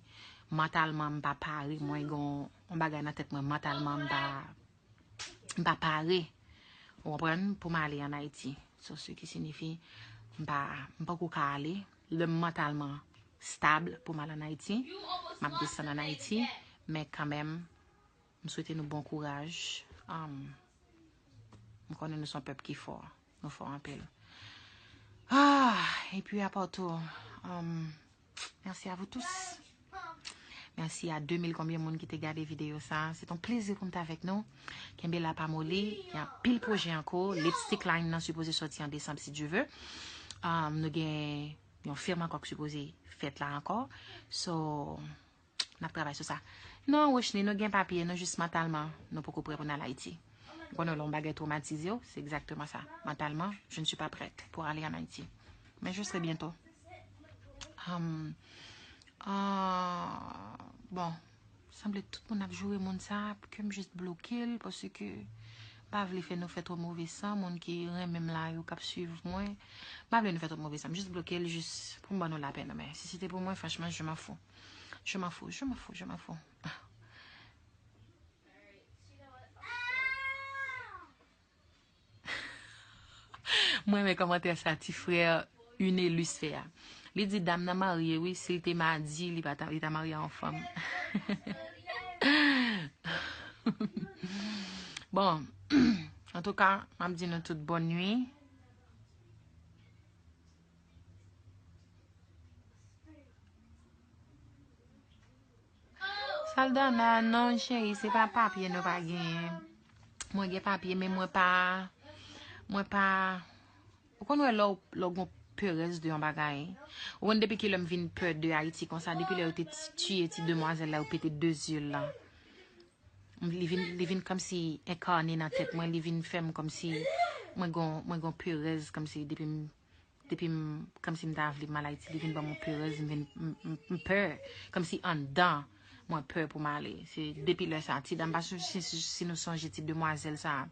Mantalman, m pa pare. Mwen gen yon, yon bagay nan tèt mwen. Mantalman, m pa, m pa pare. Ou konprann? Pou m ale ann Ayiti. So, ce qui signifie, m pa, m poko ka ale. Lè m mantalman stab pou m al ann Ayiti, m ap desann ann Ayiti. Men kanmenm, m swete nou bon kouraj. Um, m konnen nou se yon pèp ki fò. Nou fò anpil. Ah, epi apa tou, um, merci à vous tous. Mèsi a de mil konbyen moun ki te gade videyo sa. Se yon plezi pou m t avèk nou. Kenbe la, pa moli. Gen anpil pwojè ankò. Lipstick line nan sipoze sòti an desanm, si Dye ve. Um, nou gen yon fim ankò ki sipoze fèt la ankò. So, n ap travay sou sa. Non, Rochny, nou gen papye, nou jis mantalman, nou poko prè pou n al Ayiti. Ou konnen lè yon bagay twomatize w, se egzakteman sa. Mantalman, je ne suis pas prête pour aller en Haïti. Mais je serai bientôt. Um, ah, bon, sanble tout moun ap joure moun sa, ke m jis bloke l, paske m pa vle fè nou fè twò move san, moun ki renmen m la yo, k ap swiv mwen. M pa vle nou fè twò move san, m jis bloke l, jis pou m ban nou lapè, non, men si se te pou mwen, franchman, je m'en fous. Je m'en fous, je m'en fous, je m'en fous. Mwen renmen kòmantè sa ti frè Unelus fè a. Li di dam nan marye wi, si l te madi, li pa ta, li ta marye a yon fanm. Bon, antouka, m ap di nou tout bòn nwi. Saldana, non, cheri, se pa papye nou pa genyen. Mwen gen papye, men mwen pa, mwen pa, ou konn wè lè w, lè w gon perèz de yon bagay. Ou konn depi kilè m vin pè de Ayiti konsa, depi lè yo te ti-, tiye ti demwazèl la, yo pete de zye l lan. Li vin, li vin kòmsi enkane nan tèt mwen, li vin fè m kòmsi mwen gon, mwen gon perèz, kòmsi depi m, depi m, kòmsi m ta vle m al Ayiti, li vin ban m yon perèz, m vin, m, m, m pè, kòmsi anndan, mwen pè pou m ale. Se depi lè sa, ti dam, pa si, si, si nou sonje ti demwazèl sa,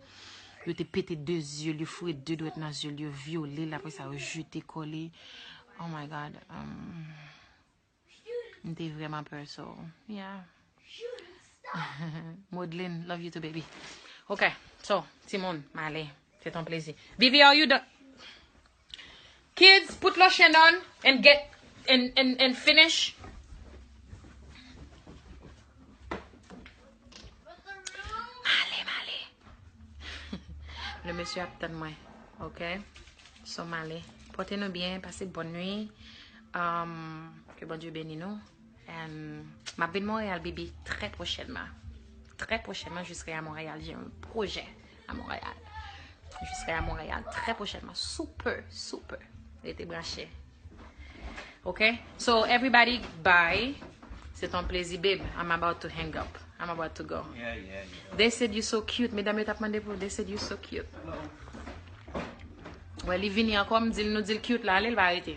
yo te pete de zye l, yo foure de dwèt nan zye l, yo vyole l, apre sa, yo jete kò li. Oh my God. Um, M te vrèman pè, so, yeah. Modeline, love you too, baby. Ok, so, timoun, m ale. Se ton plezi. Vivi, are you done? Kids, put lotion on and get, and, and, and finish. M ale, m ale. Le mesye ap tann mwen. Ok. So, m ale. Pòte nou byen, pase bòn nwi. Um, ke Bondye beni nou. And m ap vin Monreyal, baby, trè pwochènman. Trè pwochènman, je serai à Montréal. J'ai un projet à Montréal. Je serai à Montréal très prochainement. Sous peu, sous peu. Rete branche. Ok? So, everybody, bye. Se ton plezi, babe. I'm about to hang up. I'm about to go. Yeah, yeah, yeah. They said you so cute. Medam yo t ap mande pou, they said you so cute. Wè, li vini ankò, m di l, nou di l cute la, ale, l pa rete.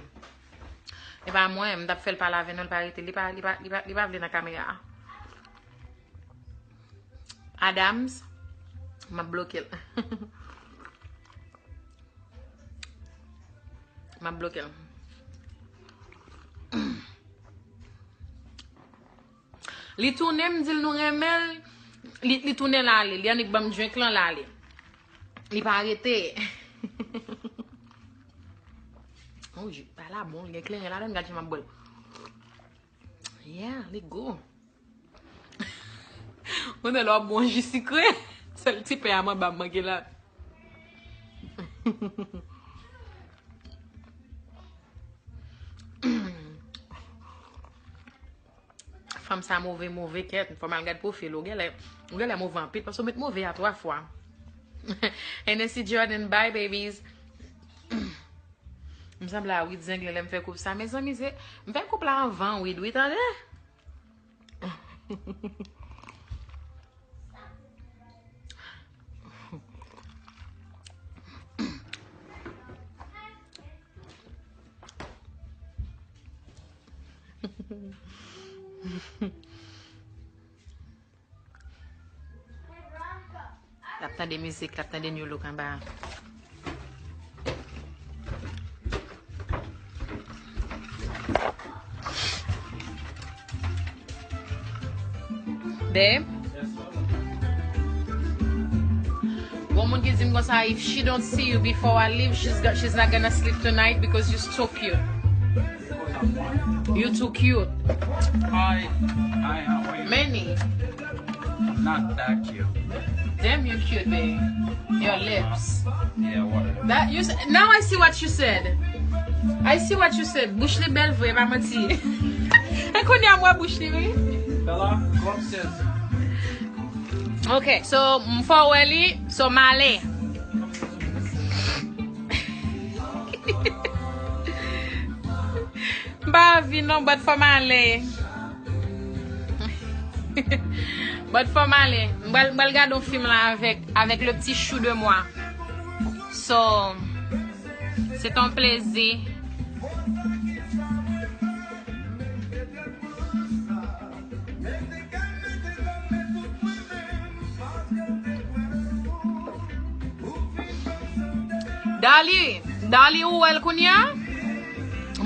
E pa mwen, m t ap fè l pale avè nou, l pa rete. Li pa, li pa, li pa, li pa vle nan kamera a. Adams, m ap bloke l. M ap bloke l. Li tounen, m di l nou renmen l. Li, li tounen l ale. Li annik ban m drink lan, l ale. Li pa rete. Oh, jus pa la bon, li gen kleren ladan, gad jan m ap bwè l. Yeah, li gou. Mwen lè w ap bwè yon ji sikre, sèl ti pen a m anba m manke la. Fanm sa move, move kèt. Fò m al gad pwofil ou. Genlè, ou genlè move anpil, paske w met move a twa fwa. Hennessy Jordan, bye, babies. M sanble a Wid Zenglen lè m fè koup sa. Mezanmi, se, m fè koup la anvan Wid, wi, tande. L ap tande mizik, l ap tande New Look anba a. Babe? Gon moun ki di m konsa, if she don't see you before I leave, she's, go- she's not gonna sleep tonight because you're so cute. You too cute. Hi. Hi, how are you? Many. Not that cute. Damn, you're cute, babe. Your lips. Yeah, whatever. That you s- now I see what you said. I see what you said. Bouch li bèl vre, pa manti. E kounye a m wè bouch li, wi. Bella, come upstairs. Ok, so, m fò wè li, so m ale. M pa anvi non, but fò m ale. But fò m ale. M pral, m pral gade yon fim la avèk, avèk le petit chou de moi. So, se ton plezi. Dali, Dali, ou wè l kounye a?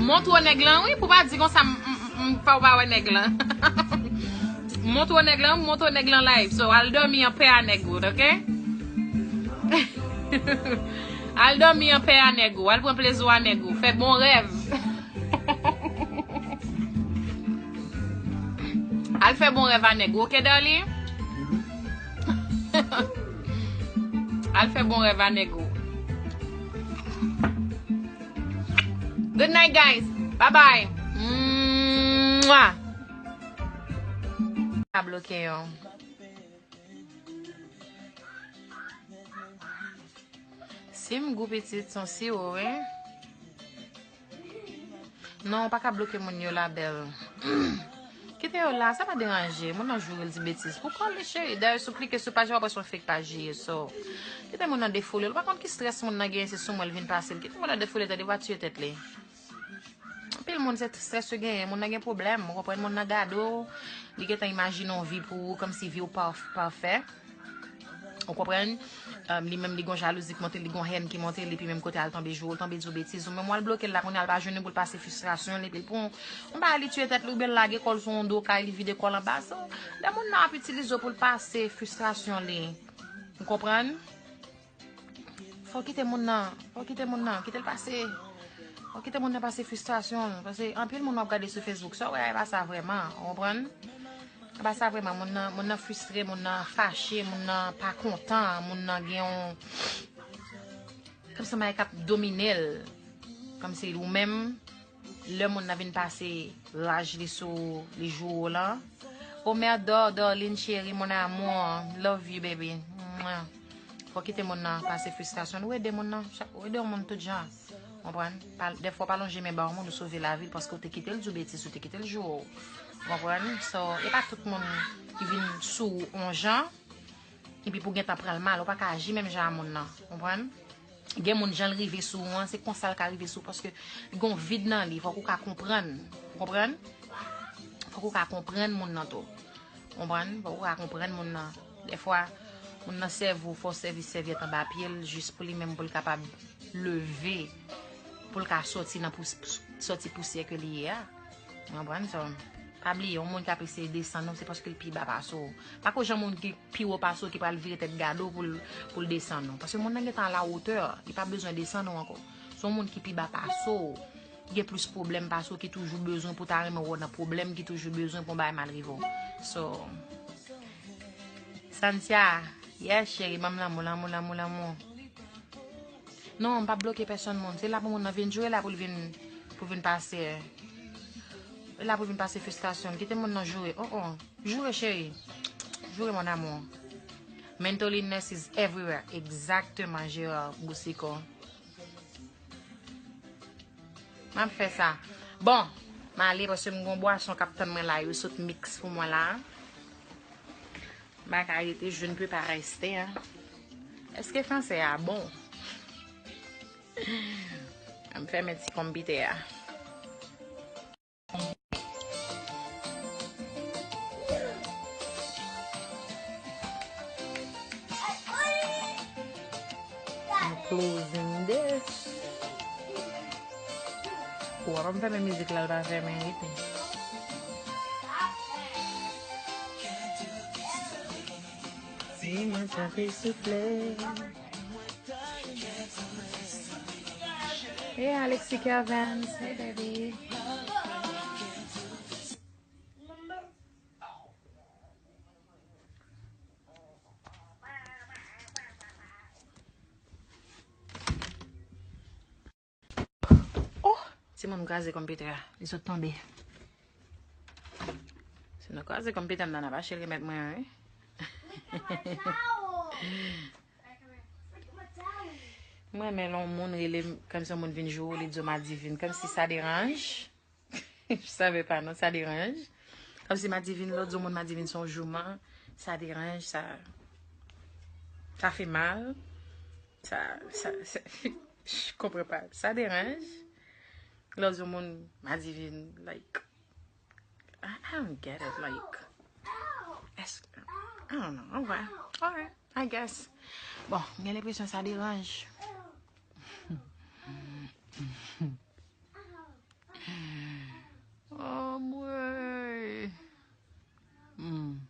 Montre w nèg lan, wi, pou pa di konsa, m, m, m, m fè w pa wè nèg lan. Montre w nèg lan, montre w nèg lan live. So, al dòmi an pè a nèg ou, ok? Al dòmi anpè a nèg ou. Al pran plezi w a nèg ou. Fè bon rèv. Al fè bon rèv a nèg ou, oke, darling? Al fè bon rèv a nèg ou. Good night, guys. Bye bye. Mwah. A bloke yo. Si m gou pitit, se yon siwo, wi. Non, ou pa ka bloke moun yo la, bèl. Kite yo la, sa pa deranje. Moun nan joure l di betiz. Pou kò li, cheri. Dayè, si w klike sou paj la, w ap wè se yon fake paj li ye, so. Kite moun nan defoule l. Ou pa konn ki strès moun nan genyen, se sou mwen l vin pase l. Kite moun nan defoule l, tande, va tiye tèt li. Anpil moun se strès yo genyen, moun nan gen pwoblèm, ou konprann, moun nan gade w, li gentan imajine yon vi pou ou, kòmsi vi w pa, pafè. Ou konprann? Um, li menm li gon jalouzi ki monte, li gon hèn ki monte, li pi menm kote al tonbe joure, l tonbe di w betiz, ou menm w al bloke l la, kounye a l pa jwenn ou pou l pase fristrasyon li, epi l pran yon bagay li tiye tèt li, oubyen l lage kò l sou yon do kay, li vide kò l anba, so, lè moun nan ap itilize w pou l pase fristrasyon li, ou konprann? Fò w kite moun nan. Fò w kite moun nan. Kite l pase. Fò w kite moun nan pase fristrasyon l. Paske anpil moun w ap gade sou Facebook, sa w wè a, e pa sa vrèman. Ou konprann? E pa sa vrèman. Moun nan, moun nan fristre, moun nan fache, moun nan pa kontan, moun nan gen yon, kòmsi yon bagay k ap domine l. Kòmsi ou menm, lè moun nan vin pase raj li sou ou, li joure w lan. Omer Dor, Dorline chérie, mon amour, love you, baby. Mwa. Fò w kite moun nan pase fristrasyon l. Ou ede moun nan, chak, ou ede yon moun tout jan. Konprann? Pa, dèfwa, w pa lonje men ba yon moun, ou sove lavi l paske w te kite l di w betiz, ou te kite l joure w. Konprann? So, e pa tout moun ki vin sou ou yon jan, epi pou w gentan pran l mal, ou pa ka aji menm jan a moun nan. Konprann? Gen moun jan l rive sou ou an, se konsa l ka rive sou ou, paske li gon vid nan li, fòk ou ka konprann. Ou konprann? Fòk ou ka konprann moun nan tou. Konprann? Fòk ou ka konprann moun nan. Dèfwa, moun nan sèvi w, fò w sèvi sèvyèt anba pye l, jis pou li menm, pou l kapab leve, pou l ka sòti nan pous-, sòti pousyè ke li ye a. Ou konprann? So, pa bliye, yon moun k ap eseye desann ou, se paske l pi ba pase w. Pa ko jan moun ki pi wo pase w ki pral vire tèt gade w pou l, pou l desann ou. Paske moun nan gentan a la wotè, li pa bezwen desann ou ankò. Se yon moun ki pi ba pase w, ki gen plis pwoblèm pase w, ki toujou bezwen pou ta renmen wè w nan pwoblèm, ki toujou bezwen pou yon bagay mal rive w. So, Santia, yes, cheri, ban m lanmou, lanmou, lanmou, lanmou. Non, m p ap bloke pèsonn moun. Se la pou moun nan vin joure, la pou l vin, pou vin pase. E la pou vin pase fristrasyon l. Kite moun nan joure. Oh, oh. Joure, cheri. Joure, mon amour. Mental illness is everywhere. Egzakteman, Gérard Boucicault. M ap fè sa. Bon, m ale paske m gon bwason k ap tann mwen la. Yo sot miks pou mwen la. M pa ka rete, je ne peux pas rester, hein. Èske fransè a bon? M fèmen ti konpitè a. I'm closing this. Ou ap fèmen mizik la, l pa fèmen, rete. Di mwen sa te souple. Hey, Alexis Kervens. Hey, baby. Oh! Timoun, m kraze konpitè a. Li sot tonbe. Si nou kraze konpitè m nan, n ap achte l remèt mwen an, wi. M renmen lè yon moun rele m, kòmsi yon moun vin joure w, li di w madivin. Kòmsi sa deranje. Je savais pas, non, ça dérange. Kòmsi madivin, lè w di yon moun madivin se yon jouman, ça dérange, ça, ça fait mal. Ça, ça, ça, je comprends pas. Ça dérange. Lè w di yon moun madivin, like, I, I don't get it, like, est-ce que, I don't know, anyway, alright, I guess. Bon, m gen lenpresyon sa deranje. Anmwey. Hmm.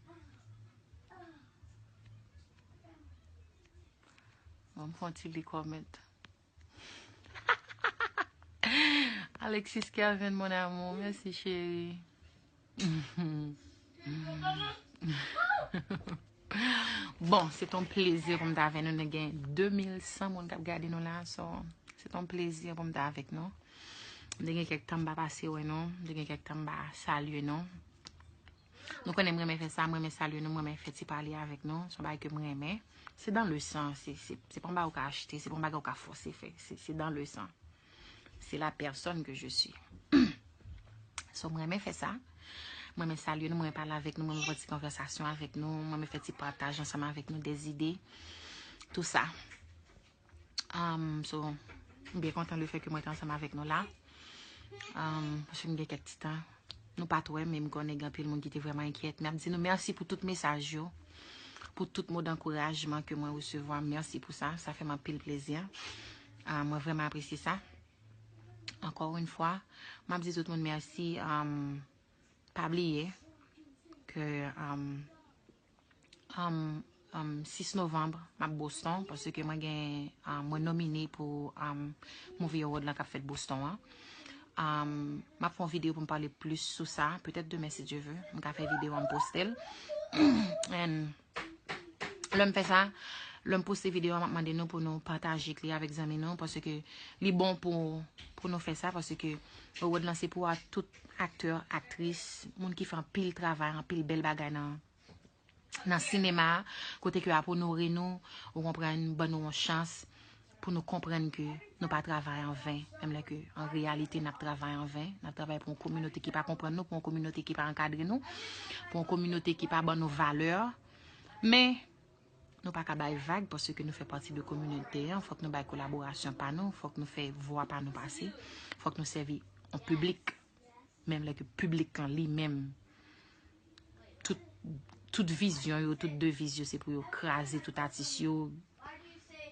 Bon, m fè yon ti li comment. Alexis Kervin, mon amour, mèsi cheri. Bon, se t on plezi pou m t avè nou. Nou gen de mil san moun k ap gade nou la. So, se t on plezi pou m t avèk nou. M te gen kèk tan m pa pase wè nou. M te gen kèk tan m pa salye nou. Nou konnen m renmen fè sa, m renmen salye nou, m renmen fè ti pale avèk nou. Se yon bagay ke m renmen. Se dans le sang, se, se, se pa yon bagay ou ka achte, se pa yon bagay ou ka fòse fè. Se, se dans le sang. C'est la personne que je suis. So, m renmen fè sa. M renmen salye nou, m renmen pale avèk nou, m renmen fè ti konvèsasyon avèk nou, m renmen fè ti pataj ansanm avèk nou, des idées, tout sa. Um, so, m byen kontan le fè ke mwen te ansanm avèk nou la. Um, paske m gen kèk ti tan. Nou pa t wè, men m konnen gen anpil moun ki te vrèman enkyèt. Men ap di nou mèsi pou tout mesaj yo, pou tout mo d'ankourajman ke mwen resevwa. Mèsi pou sa. Sa fè m anpil plezi. Ah, mwen vrèman apresye sa. Encore une fois, m ap di tout moun mèsi. Um, pa bliye ke, um, um, um, sis novanm, m ap Boston, paske mwen gen, um, mwen nomine pou, um, Movie Award lan k ap fèt Boston an. Um, m ap fè yon videyo pou m pale plis sou sa, petèt demen, si Dye ve, m ka fè videyo a, m poste l. And lè m fè sa, lè m poste videyo a, m ap mande nou pou nou pataje li avèk zanmi nou, paske li bon pou, pou nou fè sa, paske award lan se pou a tout aktè, aktris, moun ki fè anpil travay, anpil bèl bagay nan, nan sinema a, kote ke y ap onore nou, ou konprann, ban nou yon chans pou nou konprann ke nou pa travay an ven, menm lè ke an reyalite n ap travay an ven, n ap travay pou yon kominote ki pa konprann nou, pou yon kominote ki pa ankadre nou, pou yon kominote ki pa ban nou valè. Men, nou pa ka bay vag paske nou fè pati de kominote an, fòk nou bay kolaborasyon pa nou, fòk nou fè vwa pa nou pase, fòk nou sèvi yon piblik, menm lè ke piblik lan li menm, tout, tout vizyon yo, tout deviz yo, se pou yo kraze tout atis yo,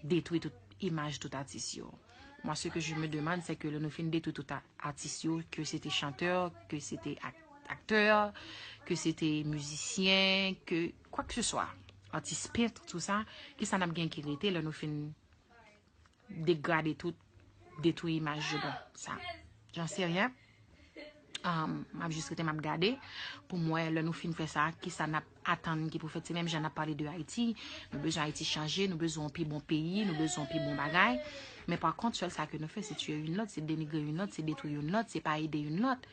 detwi tout imaj tout atis yo. Moi, ce que je me demande, c'est que lè nou fin detwi tout a- atis yo, ke se te chantè, ke se te ak- aktè, ke se te mizisyen, ke quoi que ce soit, atis pent, tout sa, kisa n ap gen ki rete lè nou fin degrade tout, detwi imaj yo? Bon, sa, j'en sais rien. Um, m ap jis rete, m ap gade pou m wè lè nou fin fè sa, kisa n ap atann ki pou fèt. Se menm jan n ap pale de Ayiti. Nou bezwen Ayiti chanje, nou bezwen yon pi bon peyi, nou bezwen yon pi bon bagay. Men pa kont, sèl sa ke nou fè, se tiye youn lòt, se denigre youn lòt, se detwi youn lòt, se pa ede youn lòt.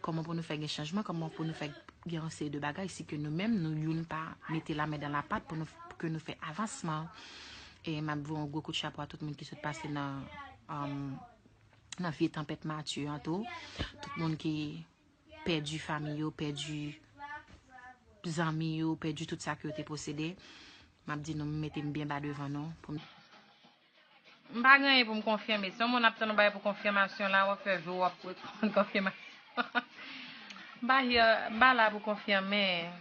Kòman pou nou fè gen chanjman, kòman pou nou fè gen yon seri de bagay, si ke nou menm, nou youn pa mete lamen dan lapat pou nou, pou ke nou fè avansman. E m ap voye yon gwo kout chapo a tout moun ki sot pase nan, um, nan vye tanpèt Matye an tou. Tout moun ki pèdi fanmi yo, pèdi zanmi yo, pèdi tout sa ke yo te posede. M ap di nou, m mete m byen ba devan nou. Pou m, m pa gen anyen pou m konfime. Si yon moun ap tann yon bagay pou konfimasyon la, w ap fè jou, w ap reponn konfimasyon. M pa here, m pa la pou konfime.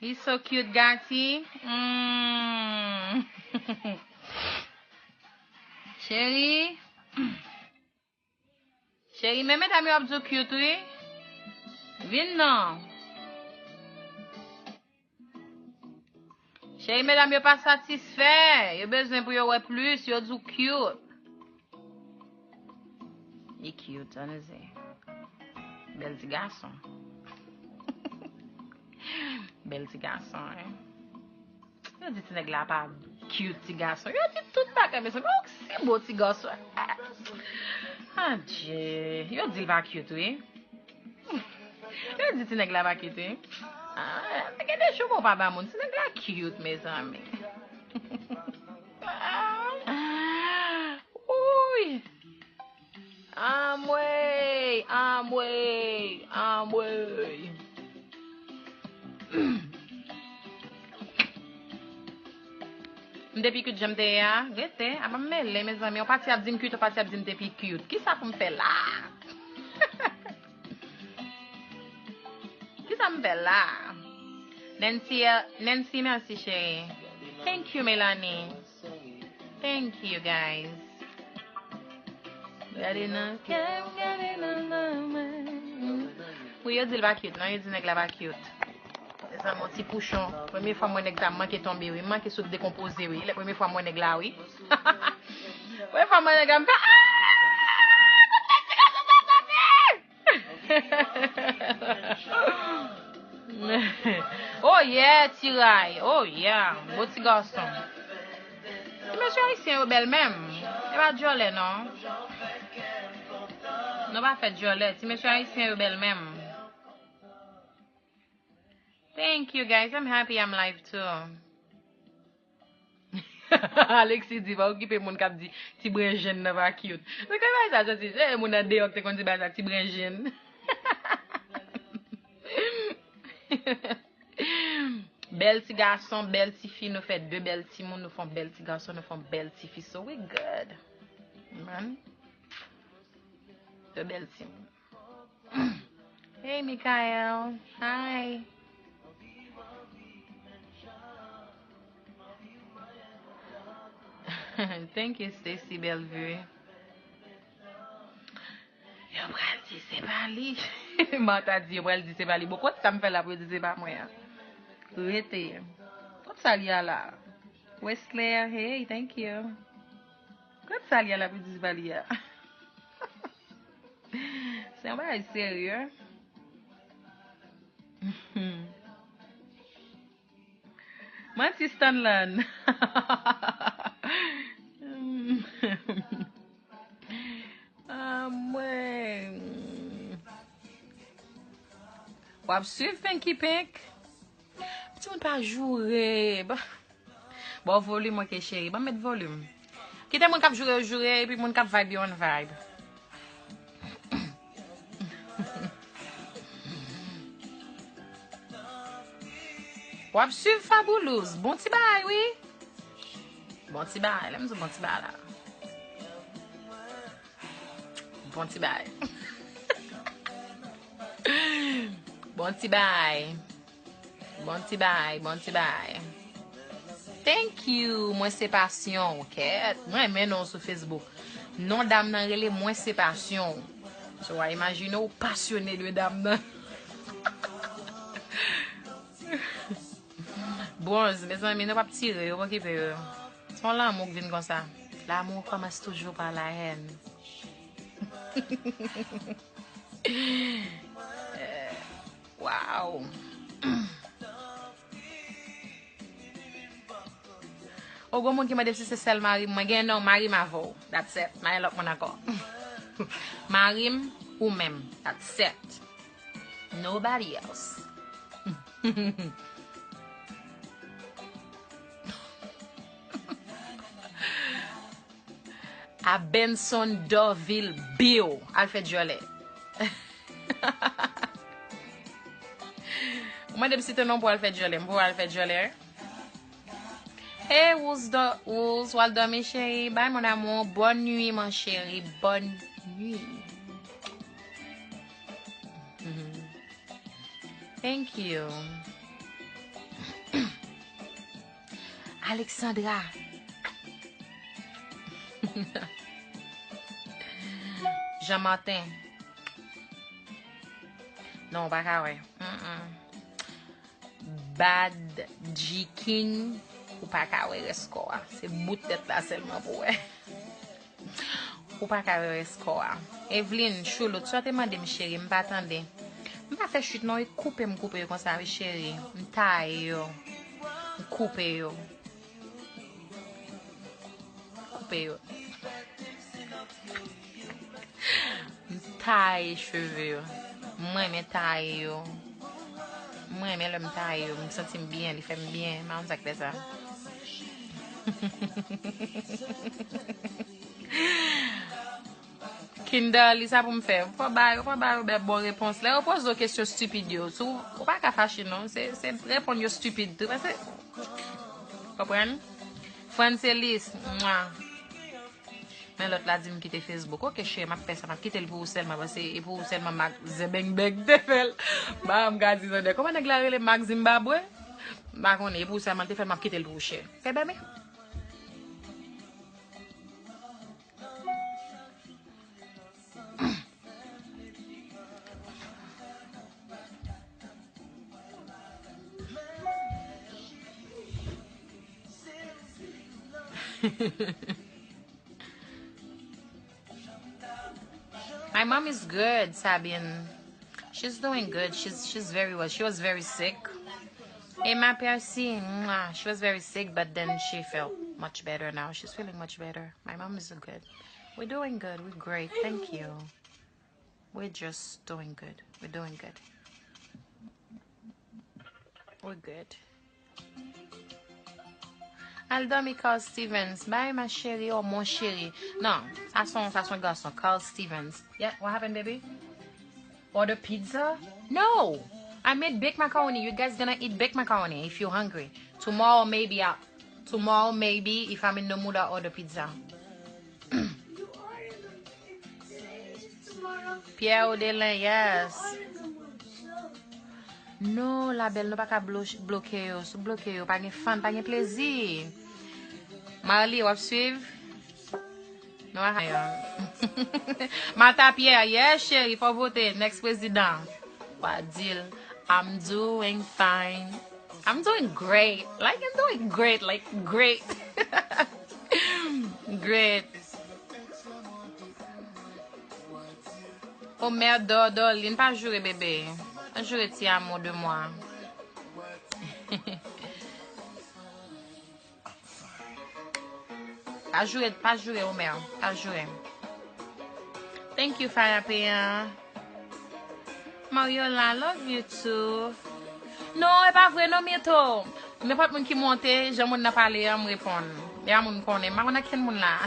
He's so cute, Gati. Mm. Cheri. Cheri, men medam yo ap di w cute, wi. Vin non. Cheri, medam yo pa satisfè. Yo bezwen pou yo wè plis, yo di w cute. Li cute, ann ese. Bèl ti gason. Bèl ti gason, wi. Yo di ti nèg la pa cute, ti gason. Yo di tout bagay, mezanmi. Oksi bo ti gason. Adje. Yo di l pa cute, wi. Yo di ti nèg la pa cute, wi. Ah, gen de jou bon pa ba moun. Ti nèg la cute, mezanmi. Uy. Anmwey, anmwey, anmwey. M te pi cute jan m te ye a. Gete, apa m mele, mezanmi. Yon pati ap di m cute, yon pati ap di m te pi cute. Kisa pou m fè la? Kisa m fè la? Nancy, Nancy, mèsi, cheri. Thank you, Melanie. Thank you, guys. Gade nan kè m, gade nan manman. Wi, yo di l pa cute, non? Yo di nèg la pa cute. Mezanmi, yon ti pouchon. Premye fwa m wè nèg sa, m manke tonbe, wi. M manke sot dekonpoze, wi. Lè premye fwa m wè nèg la, wi. Premye fwa m wè nèg la, m fè, ah! Oh yeah, Ti Ray. Oh yeah, bon ti gason. Ti mesye ayisyen yo bèl menm. E pa djòlè non. Nou pa fè djòlè. Ti mesye ayisyen yo bèl menm. Thank you guys. I'm happy I'm live too. Alexis di, pa okipe moun k ap di ti brenjenn nan pa cute. Men kòman bagay sa soti? Se moun nan deyò ki te konn di bagay sa, ti brenjenn. Bèl ti gason, bèl ti fi, nou fè de bèl timoun, nou fè yon bèl ti gason, nou fè yon bèl ti fi. So we good. Man. De bèl timoun. Hey, Michael. Hi. Thank you, Stacy Bellevue. Yo pral di se pa li. Martha di yo pral di se pa li. Bon, kot sa m fè la pou yo di se pa mwen an? Rete. Kot sa li a la? Westler, hey, thank you. Kot sa li a la pou yo di se pa li a? Se yon bagay serye. Manti Stanlan. Ah, mwen. W ap swiv Pinky Pink? Timoun pa joure. Ba w volim, ok, cheri. Ban m met volim. Kite moun k ap joure yo joure, epi moun k ap vibe yo ann vibe. W ap swiv Fabulous. Bon ti bagay, wi. Bon ti bagay. Lè m di bon ti bagay la. Bon ti bagay. Bon ti bagay. Bon ti bagay, bon ti bagay. Thank you. Mwen se Passion, kèt. Mwen renmen non sou Facebook. Non dam nan rele Mwen se Passion. So, w a imajine w pasyone de dam nan. Bronz, mezanmi, nou p ap tire yo, pa okipe yo. Se yon lanmou k vin konsa. L'amour commence toujours par la haine. Wow. O, gon moun ki mande m si se sèl mari m. Mwen gen non mari m avè w. That's it. Pa gen lòt moun ankò. Mari m, ou menm. That's it. Nobody else. A Benson Dorville Bill. Al fè djòlè. Ou mande m si te non pou al fè djòlè. M pou al fè djòlè. Hey, Wouz, do, Wouz, w al dòmi, cheri. Bye, mon amour. Bonne nuit, mon chéri. Bonne nuit. Mhm. Thank you. Alexandra. Jean Martin. Non, w pa ka wè. Mm-mm. Bad G King, ou pa ka wè rès kò a. Se bout tèt la sèlman pou wè. Ou pa ka wè rès kò a. Evelyn, Choulout, sa w te mande m, cheri, m pa tande. M pa fè chit non, e koupe m koupe yo konsa, wi, cheri. M taye yo. M koupe yo. Koupe yo. M taye cheve yo. M renmen taye yo. M renmen lè m taye yo. M santi m byen, li fè m byen. M pa konn sa k fè sa. Kinda, li sa pou m fè. Ou pa ba yo, ou pa ba yo bè bon repons. Lè yo poze w kesyon stipid yo, si w, ou pa ka fache non. Se, se reponn yo stipid tou. Paske, konprann? Francelis, mwa. Men lòt la di m kite Facebook. Ok, cheri, m ap fè sa. M ap kite l pou ou sèlman. Paske e pou ou sèlman m ak Zebeng Beng te fè l. Ba m ka di tande. Kòman nèg la rele, Max Zimbabwe? M pa konnen. E pou ou sèlman l te fè l, m ap kite l pou ou, cheri. Fè bebe. My mom is good, Sabine. She's doing good. She's she's very well. She was very sick. Emma Percy, mwah, she was very sick, but then she felt much better now. She's feeling much better. My mom is good. We're doing good. We're great. Thank you. We're just doing good. We're doing good. We're good. Al dòmi, Carl Stevens. Bye, ma chérie, oh, mon chéri. Non, sa se yon, sa se yon gason, Carl Stevens. Yeah, what happened, baby? Order pizza? No! I made baked macaroni. You guys gonna eat baked macaroni if you're hungry. Tomorrow, maybe, I, tomorrow, maybe, if I'm in the mood, I'll order pizza. Pierre Odelin, yes. Non, la belle, nou pa ka blo-, bloke yo. Si w bloke yo, pa gen fan, pa gen plezi. Marly, w ap swiv? Nou a yon. Martha Pierre, yes, cheri, fò vote, next prezidan. Wadil, I'm doing fine. I'm doing great. Like, I'm doing great. Like, great. Great. Omer Dor Dorline, pa joure bebe. Pa joure ti amour de moi. Pa joure, pa joure, Omer. Pa joure. Thank you, Faya Peyan. Mariola, love you too. Non, e pa vre non, Mito. Nenpòt moun ki monte, jan moun nan pale an, m reponn. E a moun m konnen. M pa konn ak kenn moun la.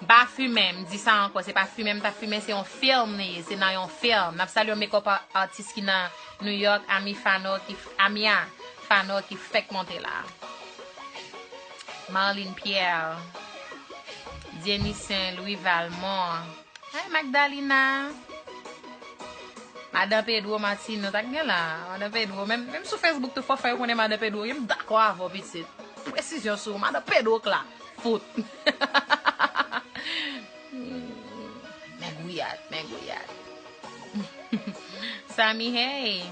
M pa fimen, m di sa ankò. Se pa fimen m t ap fimen, se yon fim li ye. Se nan yon fim. N ap salye yon makeup a-, artist ki nan New York, Ami Fano, ki f-, Amia Fano, ki fèk monte la. Marlene Pierre, Dienisen Louis Valmont. Hey, Magdalena. Madan Pedro Martino, ta gen la. Madan Pedro, menm, menm sou Facebook tou, fò fè yo konnen Madan Pedro, m dakò avè w, pitit. Presizyon sou Madan Pedro k la. Fout. Men gouyad, men gouyad. Samy, hey.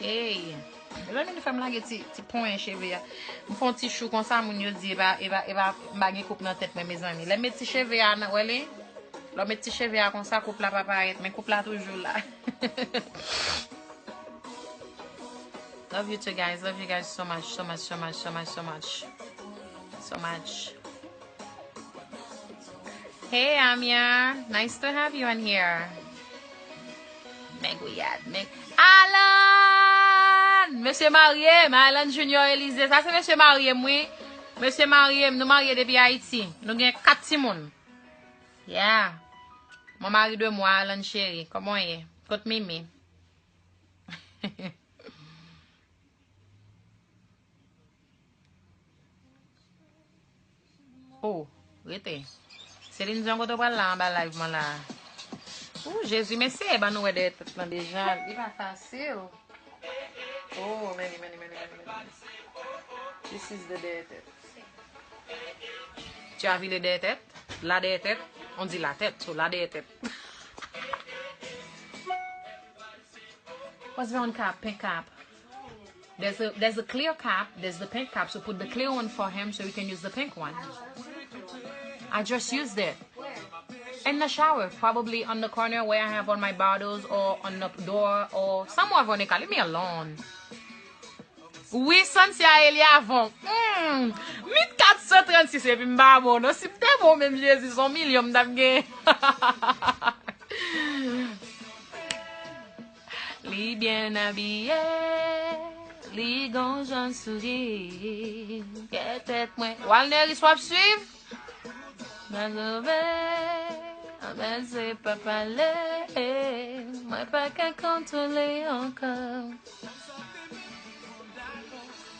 Hey. Mezanmi, nou fè m lage ti, ti ponyen cheve a. M fè yon ti chou konsa, moun yo di, e pa, e pa, e pa, m pa gen koup nan tèt mwen, mezanmi. Lè m met ti cheve a nan, wè li? Lè w met ti cheve a konsa, koup la pa parèt, men koup la toujou la. Love you too, guys. Love you guys so much, so much, so much, so much, so much. So much. Hey, Amia. Nice to have you on here. Men gouyad, men Alan! Mesye marye m, Alan Junior Elysée. Sa se mesye marye m, wi. Mesye marye m, nou marye depi Ayiti. Nou gen kat timoun. Yeah. Mon mari de moi, Alan chéri. Kòman w ye? Kot Mimi? Oh, rete. Celine Dion, kote w pral la anba live mwen la? Oh, Jezi, mesye, ban nou wè dèyè tèt lan deja. Li pa fasil. Oh, men li, men li, men li, men li, men li. This is the dèyè tèt. Tu as vu le dèyè tèt? La dèyè tèt? On dit la tête, so la dèyè tèt. What's the one cap? Pink cap. There's a there's a clear cap, there's the pink cap, so put the clear one for him so you can use the pink one. I just used it. In the shower, probably on the corner where I have all my bottles or on the door or somewhere, Veronica. Leave me alone. Wi, Santia Eliavon. Hmm. Mit kat san trannsis epi m pa bon non. Si m te bon menm Jezi, se yon milyon m t ap gen. Li byen abiye, li gon jan souri. Kè tèt mwen. Walneris, w ap swiv? Mwen sove, anben se pa pale. Mwen pa ka kontwole ankò.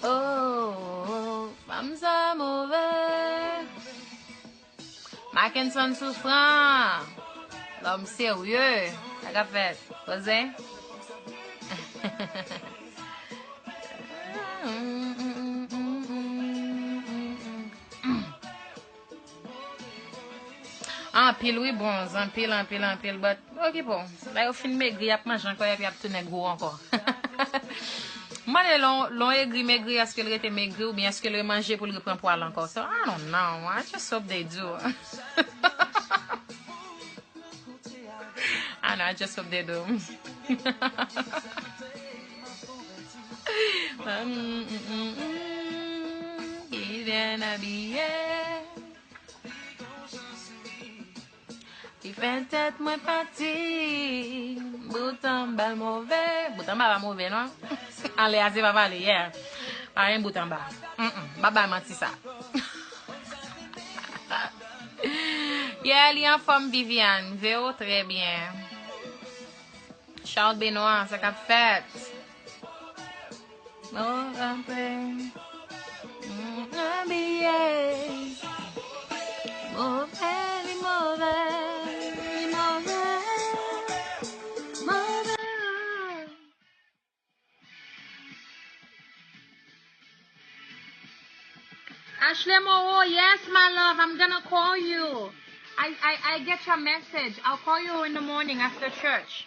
Oh, fanm sa move. Mackenson Souffrant. Lòm serye. Sa k ap fèt? Poze. Anpil wi, bronz. Anpil, anpil, anpil. But, okipe w. Lè yo fin megri, y ap manje ankò epi y ap tounen gwo ankò. M mande lè w, lè w egri, megri, èske l rete megri oubyen èske l remanje pou l repran pwa l ankò? So, I don't know. I just hope they do. And I just hope they do. Ki byen abiye. Li fè tèt mwen pati. Bout anba l move. Bout anba pa move, non. Anlè a se pa pale, yeah. Pa gen bout anba. Mm-mm. Pa bay manti sa. Yeah, li anfòm, Viviane. Vero, trè byen. Charles Benoit, sa k ap fèt? Move anpil. Mm, abiye. Move, li move, li move. Move. Ashley Moreau, yes, my love, I'm gonna call you. I, I, I get your message. I'll call you in the morning after church.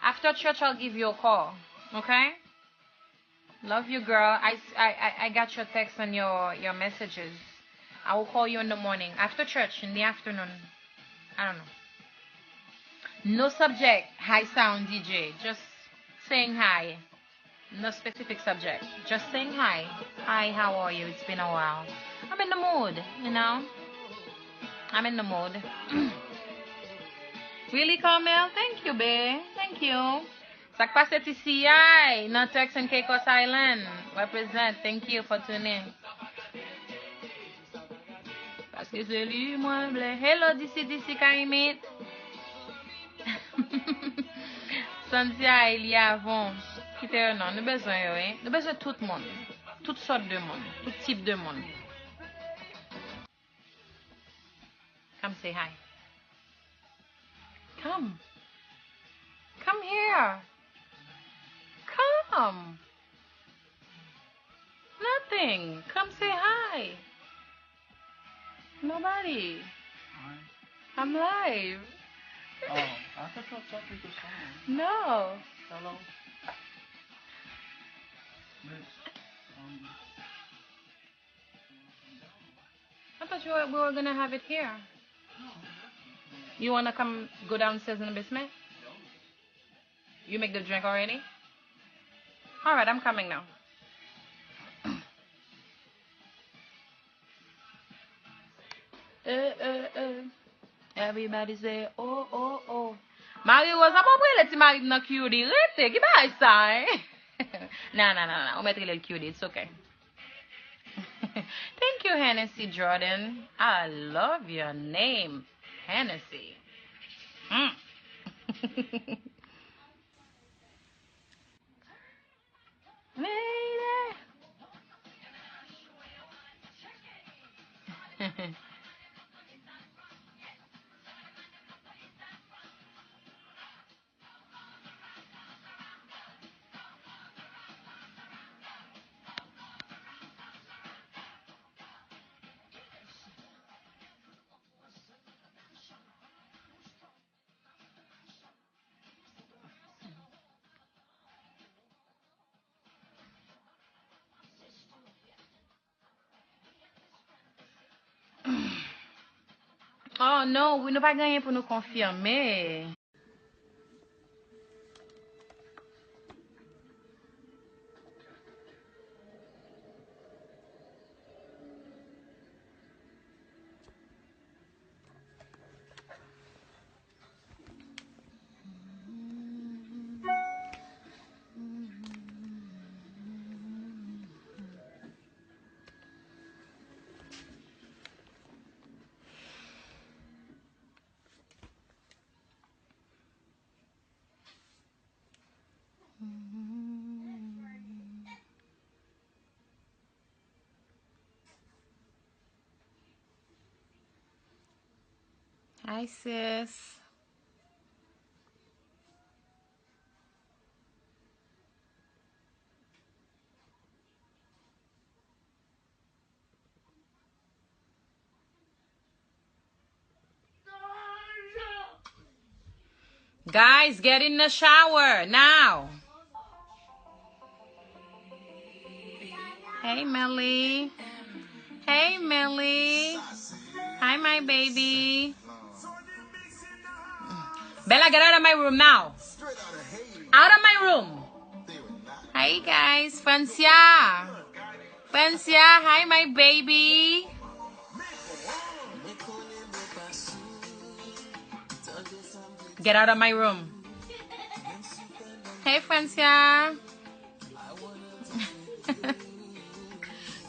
After church, I'll give you a call. Okay? Love you, girl. I, I, I, I got your text and your, your messages. I will call you in the morning. After church, in the afternoon. I don't know. No subject. Hi, sound D J. Just saying hi. No specific subject. Just saying hi. Hi, how are you? It's been a while. I'm in the mood, you know? I'm in the mood. Really, Carmel? Thank you, babe. Thank you. Sa k pase, T C I, nan Turks and Caicos Island? Represent. Thank you for tuning. Paske se li mwen vle. Hello, D C D C Kaimit. Santia, Eliavon. Kite yo non. Nou bezwen yo, wi. Nou bezwen tout moun. Tout sòt de moun. Tout tip de moun. Come say hi. Come. Come here. Come. Nothing. Come say hi. Nobody. Hi. I'm live. Oh, I thought you were talking to someone. No. Hello. Miss. Um, I thought you were, we were gonna have it here. You wanna come go downstairs in the basement? You make the drink already? All right, I'm coming now. Eh, eh, eh. Everybody say, oh, oh, oh. Marie Rose, apa w rele ti mari m nan Q D? Rete, ki bagay sa, hein? Nan, nan, nan, nan. Ou mèt rele l Q D, it's okay. Thank you, Hennessy Jordan. I love your name, Hennessy. Mm. Lady. Oh no, wi, nou pa gen anyen pou nou konfime. Hi, sis. Guys, get in the shower now. Hey, Melly. Hey, Melly. Hi, my baby. Bella, get out of my room now. Out of my room. Hi guys, Francia. Francia, hi my baby. Get out of my room. Hey Francia.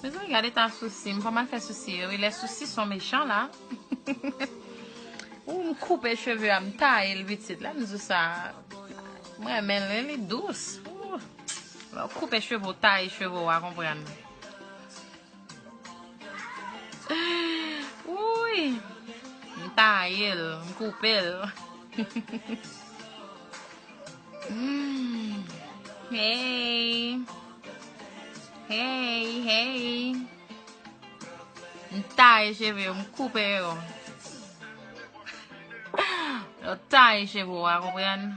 Mezanmi, gade ta sousi. M pa mal fè sousi yo. Wi, les soucis sont méchants la. Ou m koupe cheve a, m taye l pitit. Lè m di w sa, m renmen l, li dous. Ou, lè w koupe cheve w, taye cheve w, w a konprann. Wouy! M taye l, m koupe l. Mm. Hey. Hey, hey. M taye cheve yo, m koupe yo. Yo taye cheve w, w a konprann?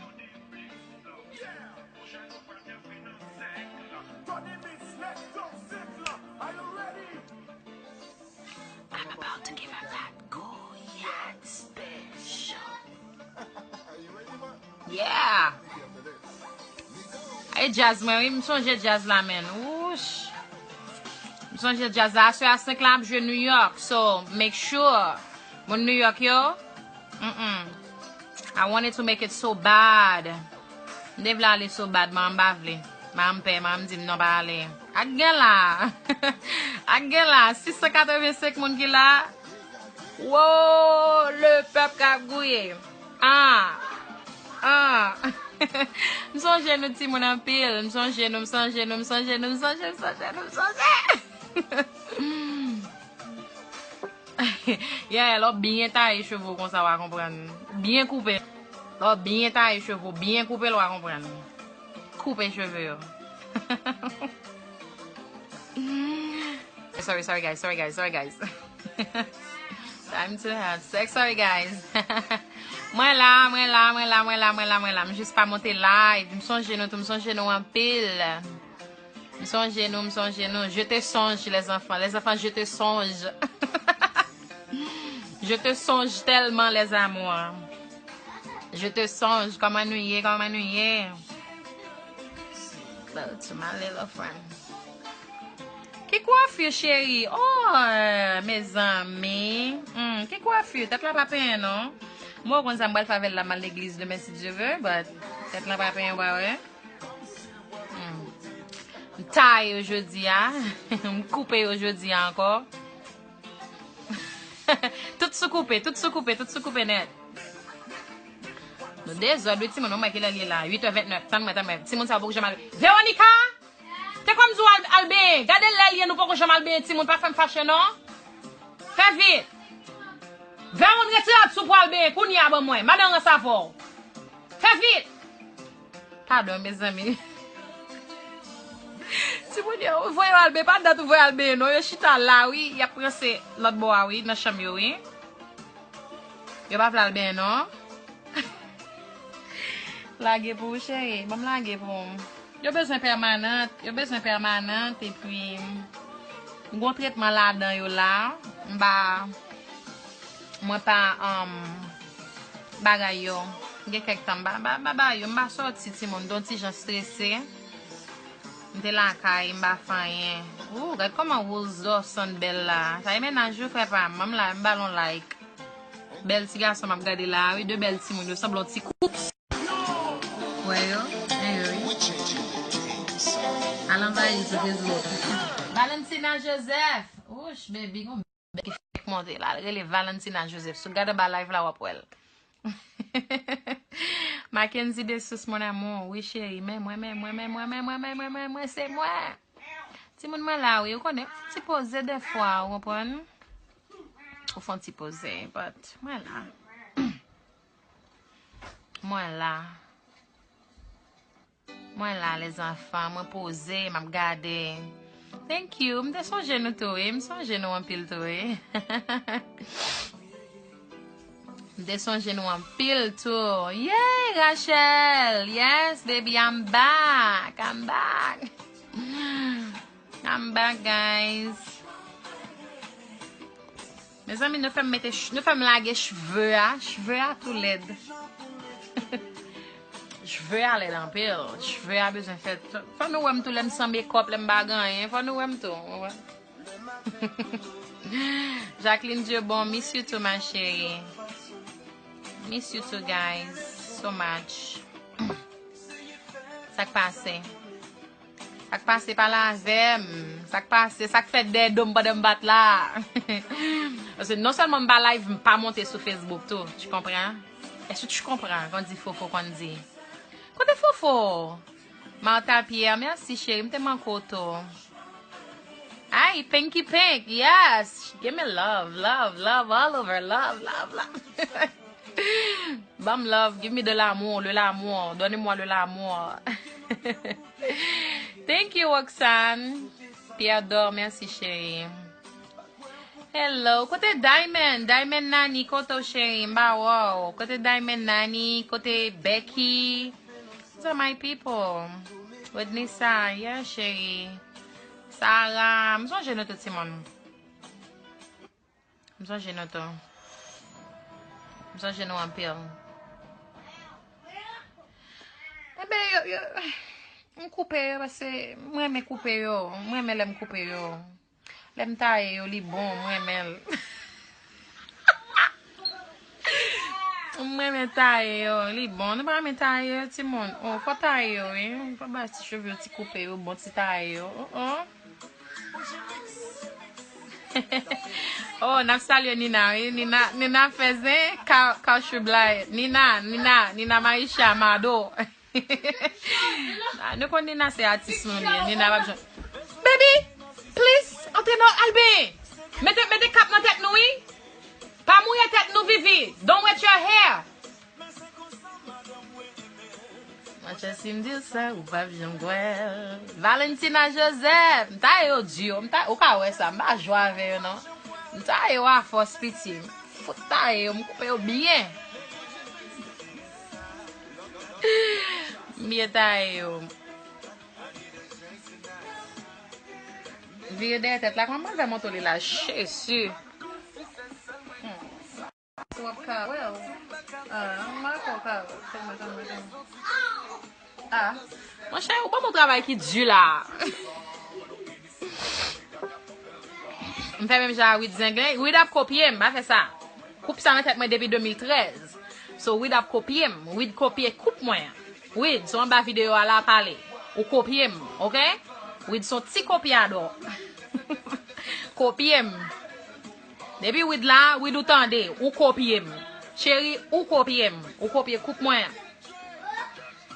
I'm about to give him that Goyard special. Yeah! Ay, djaz mwen, wi, m sonje djaz la, menn. Wouch! M sonje djaz la. Aswè a senk la ap jwe New York, so make sure. Moun New York yo, mm-mm. I wanted to make it so bad. M te vle ale so bad, man, m pa vle. Man, m pè, man, m di m non, pa ale. Ak gen la. Ak gen la, sis san katreven senk moun ki la. Wo, le pèp k ap gouye. Ah. Ah. M sonje nou timoun anpil. M sonje nou, m sonje nou, m sonje nou, m sonje, m sonje nou, m sonje. Yeah, lè w byen taye cheve w konsa, w a konprann. Byen koupe. Lè w byen taye cheve w, byen koupe l, w a konprann. Koupe cheve yo. Sorry, sorry guys, sorry guys, sorry guys. Time to have sex, sorry guys. Mwen la, mwen la, mwen la, mwen la, mwen la, mwen la. M jis pa monte live. M sonje nou tou, m sonje nou anpil. M sonje nou, m sonje nou. Je te songe, les enfants. Les enfants, je te songe. Je te songe tellement, les amours. Je te songe. Kòman nou ye? Kòman nou ye? Hello to my little friend. Ki kwafi, cheri? Oh, mezanmi. Hmm, ki kwafi? Tèt la pa penyen, non. Mwen konn sa m pral fè avè l la, m al legliz demen, si Dye vle, but tèt la pa penyen, w pa wè. Hmm. M taye yo jodi a. M koupe yo jodi a ankò. Tout sou koupe, tout sou koupe, tout sou koupe nèt. Nou dezòd, wi, timoun, nou wè kilè l ye la. Uit è vennèf. Tann mwen, tann mwen. Timoun sa yo poko janm al. Veronica! Te kwè m di w al, al benyen. Gade lè l ye, nou poko janm al benyen, timoun. Pa fè m fache, non. Fè vit. Veron, retire rad sou pou al benyen. Kounye a, ban mwen. Madan rans avè w. Fè vit. Padon, mezanmi. Timoun yo, ou voye yo al benyen, pa dat ou voye al benyen, non. Yo chita la, wi. Y ap ranse lòt bò a, wi, nan chanm yo, wi. Yo pa vle al benyen, non. Lage pou ou, cheri. Ban m lage pou ou. Yo bezwen pèmanant, yo bezwen pèmanant, epi m gon tretman ladan yo la. M pa, mwen pa, um, bagay yo. Gen kèk tan, m pa, m pa, m pa ba yo, m pa sòti, timoun, m t on ti jan strese. M te lakay, m pa fè anyen. Ooh, gad kòman Rose Dawson bèl la. Sa e mennaj ou, frè pa m. Ban m la, m ba l on like. Bèl ti gason m ap gade la, wi, de bèl timoun, yo sanble yon ti koup. Wè yo, men yo, wi. Al anvayi sou Facebook. Valentina Joseph. Wouch, baby, gon bèl ki fèk monte la. L rele Valentina Joseph. Si w gade anba live la, w ap wè l. Mackenzie Dessources, mon amour. Wi, cheri, men mwen, men mwen, men mwen, men mwen, men mwen, men mwen, se mwen. Timoun mwen la, wi, ou konnen, ti poze defwa, ou konprann? Ou fè yon ti poze, but mwen la. Mwen la. Mwen la, lèzanfan, mwen poze, m ap gade. Thank you. M te sonje nou tou, wi. M sonje nou anpil tou, wi. M te sonje nou anpil tou. Yay, Rachel! Yes, baby, I'm back. I'm back. I'm back, guys. Mezanmi, nou fè m mete ch-, nou fè m lage cheve a. Cheve a tou lèd. Cheve a lèd anpil. Cheve a bezwen fèt. Fò nou wè m tou lè m san mekòp, lè m pa gen anyen. Fò nou wè m tou. Ou wè? Jacqueline Diobon, miss you too, ma chérie. Miss you too, guys. So much. Sa k pase? Sa k pase, pale avè m? Sa k pase? Sa k fèt dèyè do m pandan m bat la? Paske non sèlman m pa live, m pa monte sou Facebook tou. Tu comprends? Est-ce que tu comprends? Konn di Fofo, konn di. Kote Fofo? Martha Pierre, mèsi cheri, m te manke w tou. Ay, Pinky Pink, yes! Give me love, love, love all over, love, love, love. Ban m love, give me de l'amour, le l'amour, donnez-moi le l'amour. Thank you, Roxanne. Pierre Dor, mèsi cheri. Hello, kote Diamond? Diamond Nani, kote w cheri? M pa wè w. Kote Diamond Nani? Kote Becky? These are my people. Wednessa, yeah, cheri. Sarah, m sonje nou tout timoun. M sonje nou tou. M sonje nou anpil. Enben, yo, yo, m koupe yo paske m renmen koupe yo. M renmen lè m koupe yo. Lè m taye yo, li bon, m renmen l. M renmen taye yo, li bon. Nou pa renmen taye yo, timoun? Oh, fò taye yo, wi. Fò bay ti cheve yo, ti koupe yo, bon ti taye yo. Oh, oh. Oh, n ap salye Nina, wi. Nina, Nina fè zen, ka, kawchou blay. Nina, Nina, Nina Marisha Mado. Ah, nou konn Nina se atis nou li ye. Nina p ap jwenn. Baby, please, antre nan Albin. Mete, mete kap nan tèt nou, wi. Pa mouye tèt nou, Vivi. Don't wet your hair. Monchè, si m di w sa, ou p ap janm kwè l. Valentina Joseph, m taye yo di yo, m ta, ou ka wè sa, m pa jwe avè yo non. M taye yo afòs piti. M fout taye yo, m koupe yo byen. M byen taye yo. Vire dèyè tèt la, kòman m fè montre li la? Jezi. Hmm. W ap ka wè w. Ah, m pa kwè w ka wè w. Kalme, kalme, kalme. Ah. Monchè, ou ban m yon travay ki di la. M fè menm jan a Wid Zenglen. Wid ap kopye m, pa fè sa. Koup sa nan tèt mwen depi de mil trèz. So, Wid ap kopye m. Wid kopye koup mwen. Wid, sou anba videyo a la pale. Ou kopye m, oke? Wid se yon ti kopyadò. Kopye m. Depi Wid la, Wid ou tande, ou kopye m. Cheri, ou kopye m. Ou kopye koup mwen.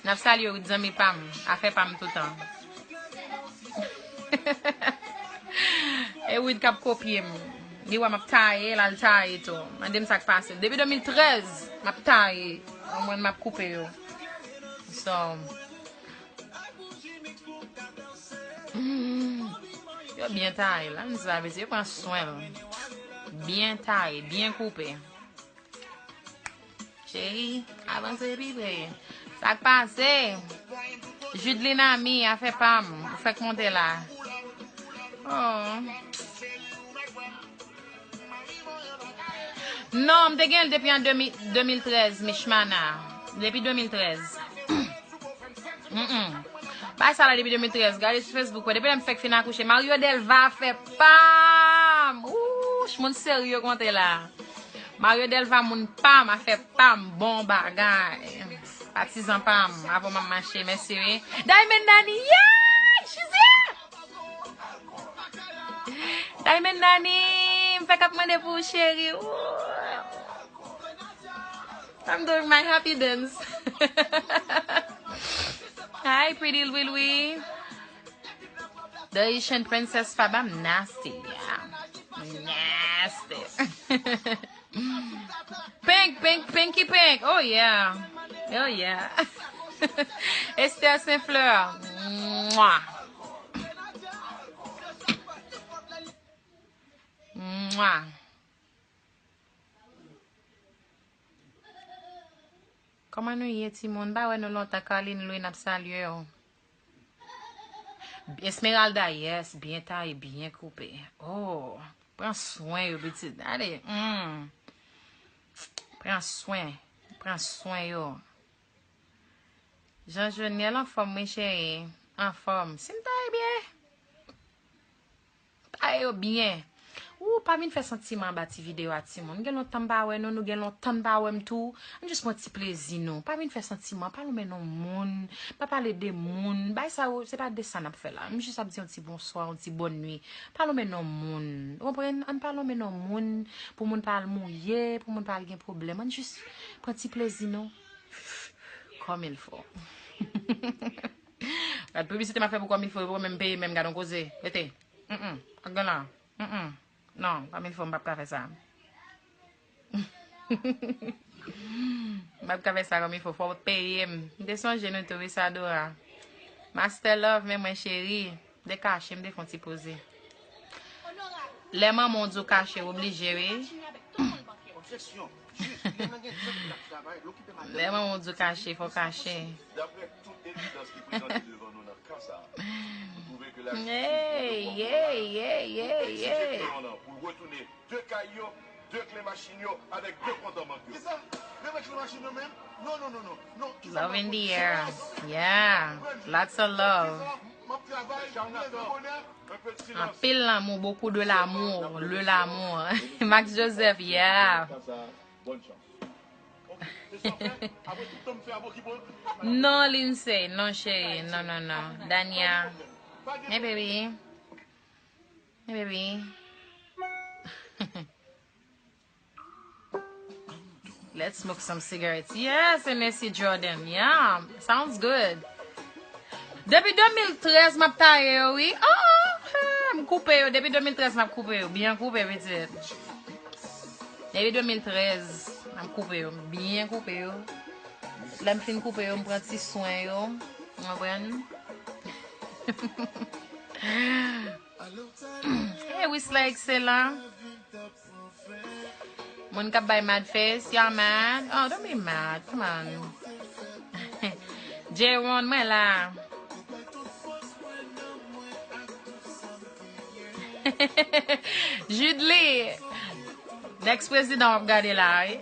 N ap salye Wid, zanmi pa m. Afè pa m toutan. E Wid k ap kopye m. Li wè m ap taye, l al taye tou. Mande m sa k pase. Depi de mil trèz, m ap taye. Mwen, m ap koupe yo. So, mm, yo byen taye. La, m di sa, yo pran swen l. Byen taye, byen koupe. Cheri, avanse pi pre. Sa k pase? Judeline Ami, afè pa m. Ou fèk monte la. Oh. Non, m te gen l depi an de mil, de mil trèz, Mishmana. Depi de mil trèz. Mm-mm. Bay sa la depi de mil trèz. Gade sou Facebook, wè. Depi lè m fèk fin akouche. Mario Delva fè pa m. Wouch, moun serye konte la. Mario Delva, moun pa m, afè pa m, bon bagay. Patizan pa m, avè w m ap mache, mèsi wi. Diamond Nani, yeah! She's here! Diamond Nani, m fèk ap mande pou ou, cheri. Ooh. I'm doing my happy dance. Hi, pretty Louie Louie. The Haitian Princess Fabam nasty, yeah. Nasty. Pink, pink, pinky pink. Oh, yeah. Oh, yeah. Esther Saint Fleur. Mwah. Mwah. Kòman nou ye, timoun? M pa wè nou lontan. Carline Louis, n ap salye w. Esmeralda, yes, byen taye, byen koupe. Oh, pran swen yo, pitit. Ale, hmm. Pran swen. Pran swen yo. Jean Joniel, anfòm wi cheri. Anfòm. Si m ta ye byen. Ta ye yo byen. Ou pa vin fè santiman anba ti videyo a timoun. Gen lontan m pa wè nou, nou gen lontan m pa wè m tou. Ann jis pran ti plezi nou. Pa vin fè santiman, pa lonmen non moun, pa pale de moun. Bay sa yo, se pa de sa n ap fè la. M jis ap di yon ti bonswa, yon ti bòn nwi. Pa lonmen non moun. Ou konprann? Ann pa lonmen non moun, pou moun pa al mouye, pou moun pa al gen pwoblèm. Ann jis pran ti plezi nou. Comme il faut. Gad piblisite m ap fè pou Comme il faut, yo poko menm peye menm, gad on koze. Rete. Mm, mm. Ak gen la. Mm, mm. Non, Comme il faut, m p ap ka fè sa. M p ap ka fè sa Comme il faut, fò w peye m. M te sonje nou tou, wi, Sadora. Master Love, men mwen cheri. M te kache, m te fè yon ti poze. Lè manman w di w kache, w oblije, wi. Lè manman w di w kache, fò w kache. Hey, hey, hey, hey, hey. Love in the air. Yeah. Lots of love. Anpil lanmou, beaucoup de l'amour, le l'amour. Max Joseph, yeah. Non, Lindsay, non, cheri, non, non, non. Dania. Hey, baby. Hey, baby. Let's smoke some cigarettes. Yes, N S C Jordan. Yeah, sounds good. Depi de mil trèz m ap taye yo, wi. Oh, m koupe yo. Depi de mil trèz m ap koupe yo. Byen koupe, pitit. Depi de mil trèz, m ap koupe yo. Byen koupe yo. Lè m fin koupe yo, m pran ti swen yo. Ou konprann? Hey, Wisla Excellent. Moun k ap bay mad face, y'all mad? Oh, don't be mad. Come on. Jeron, mwen la. Judly. Next prezidan w ap gade la, wi.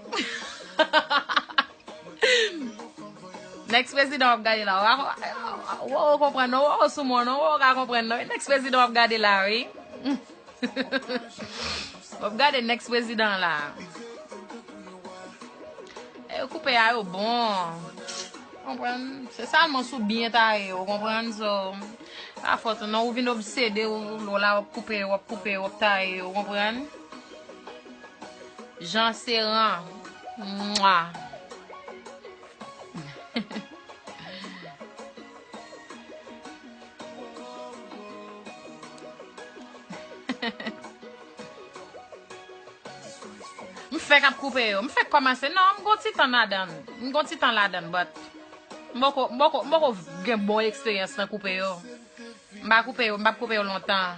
Next prezidan w ap gade la. Ou, ou, ou konprann non, ou sou moun non, ou ka konprann non. Next prezidan w ap gade la, wi. W ap gade next prezidan la. E yo koupe a yo bon. Konprann? Se sèlman sou byen taye, ou konprann? So, pa fòt ou non, ou vin obsede, ou, ou la w ap koupe, w ap koupe, w ap taye, ou konprann? Jean Serran. Mwa. M fèk ap koupe yo. M fèk kòmanse. Non, m gon ti tan ladan. M gon ti tan ladan, but m poko, m poko, m poko gen bon eksperyans nan koupe yo. M pa koupe yo, m p ap koupe yo lontan.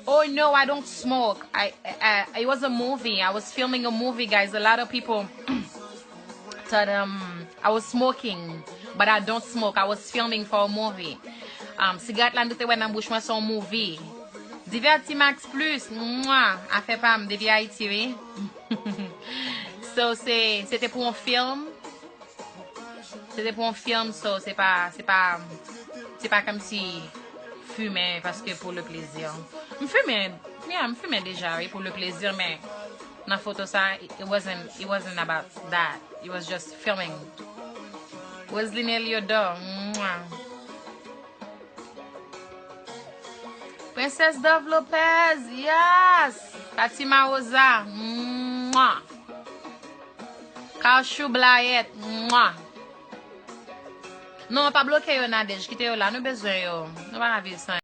Oh no, I don't smoke. I, I, I, it was a movie. I was filming a movie, guys. A lot of people thought um I was smoking, but I don't smoke. I was filming for a movie. Um, sigarèt la nou te wè nan bouch mwen se yon movie. Diverti Max Plus, mwa, afè pa m depi Ayiti, wi. So, se, se te pou yon film. Se te pou yon film, so, se pa, se pa, se pa kòmsi fimen, paske pour le plaisir. M fimen, yeah, m fimen deja, wi, pour le plaisir, men nan foto sa, it wasn't, it wasn't about that. It was just filming. Roseline Eliodor, mwa. Princess Dove Lopez, yes! Fatima Rosa, mwa! Kachou Blayet, mwa! Non, pa bloke yo, Nadège, kite yo la, nou bezwen yo. Nou pa ka viv san yo.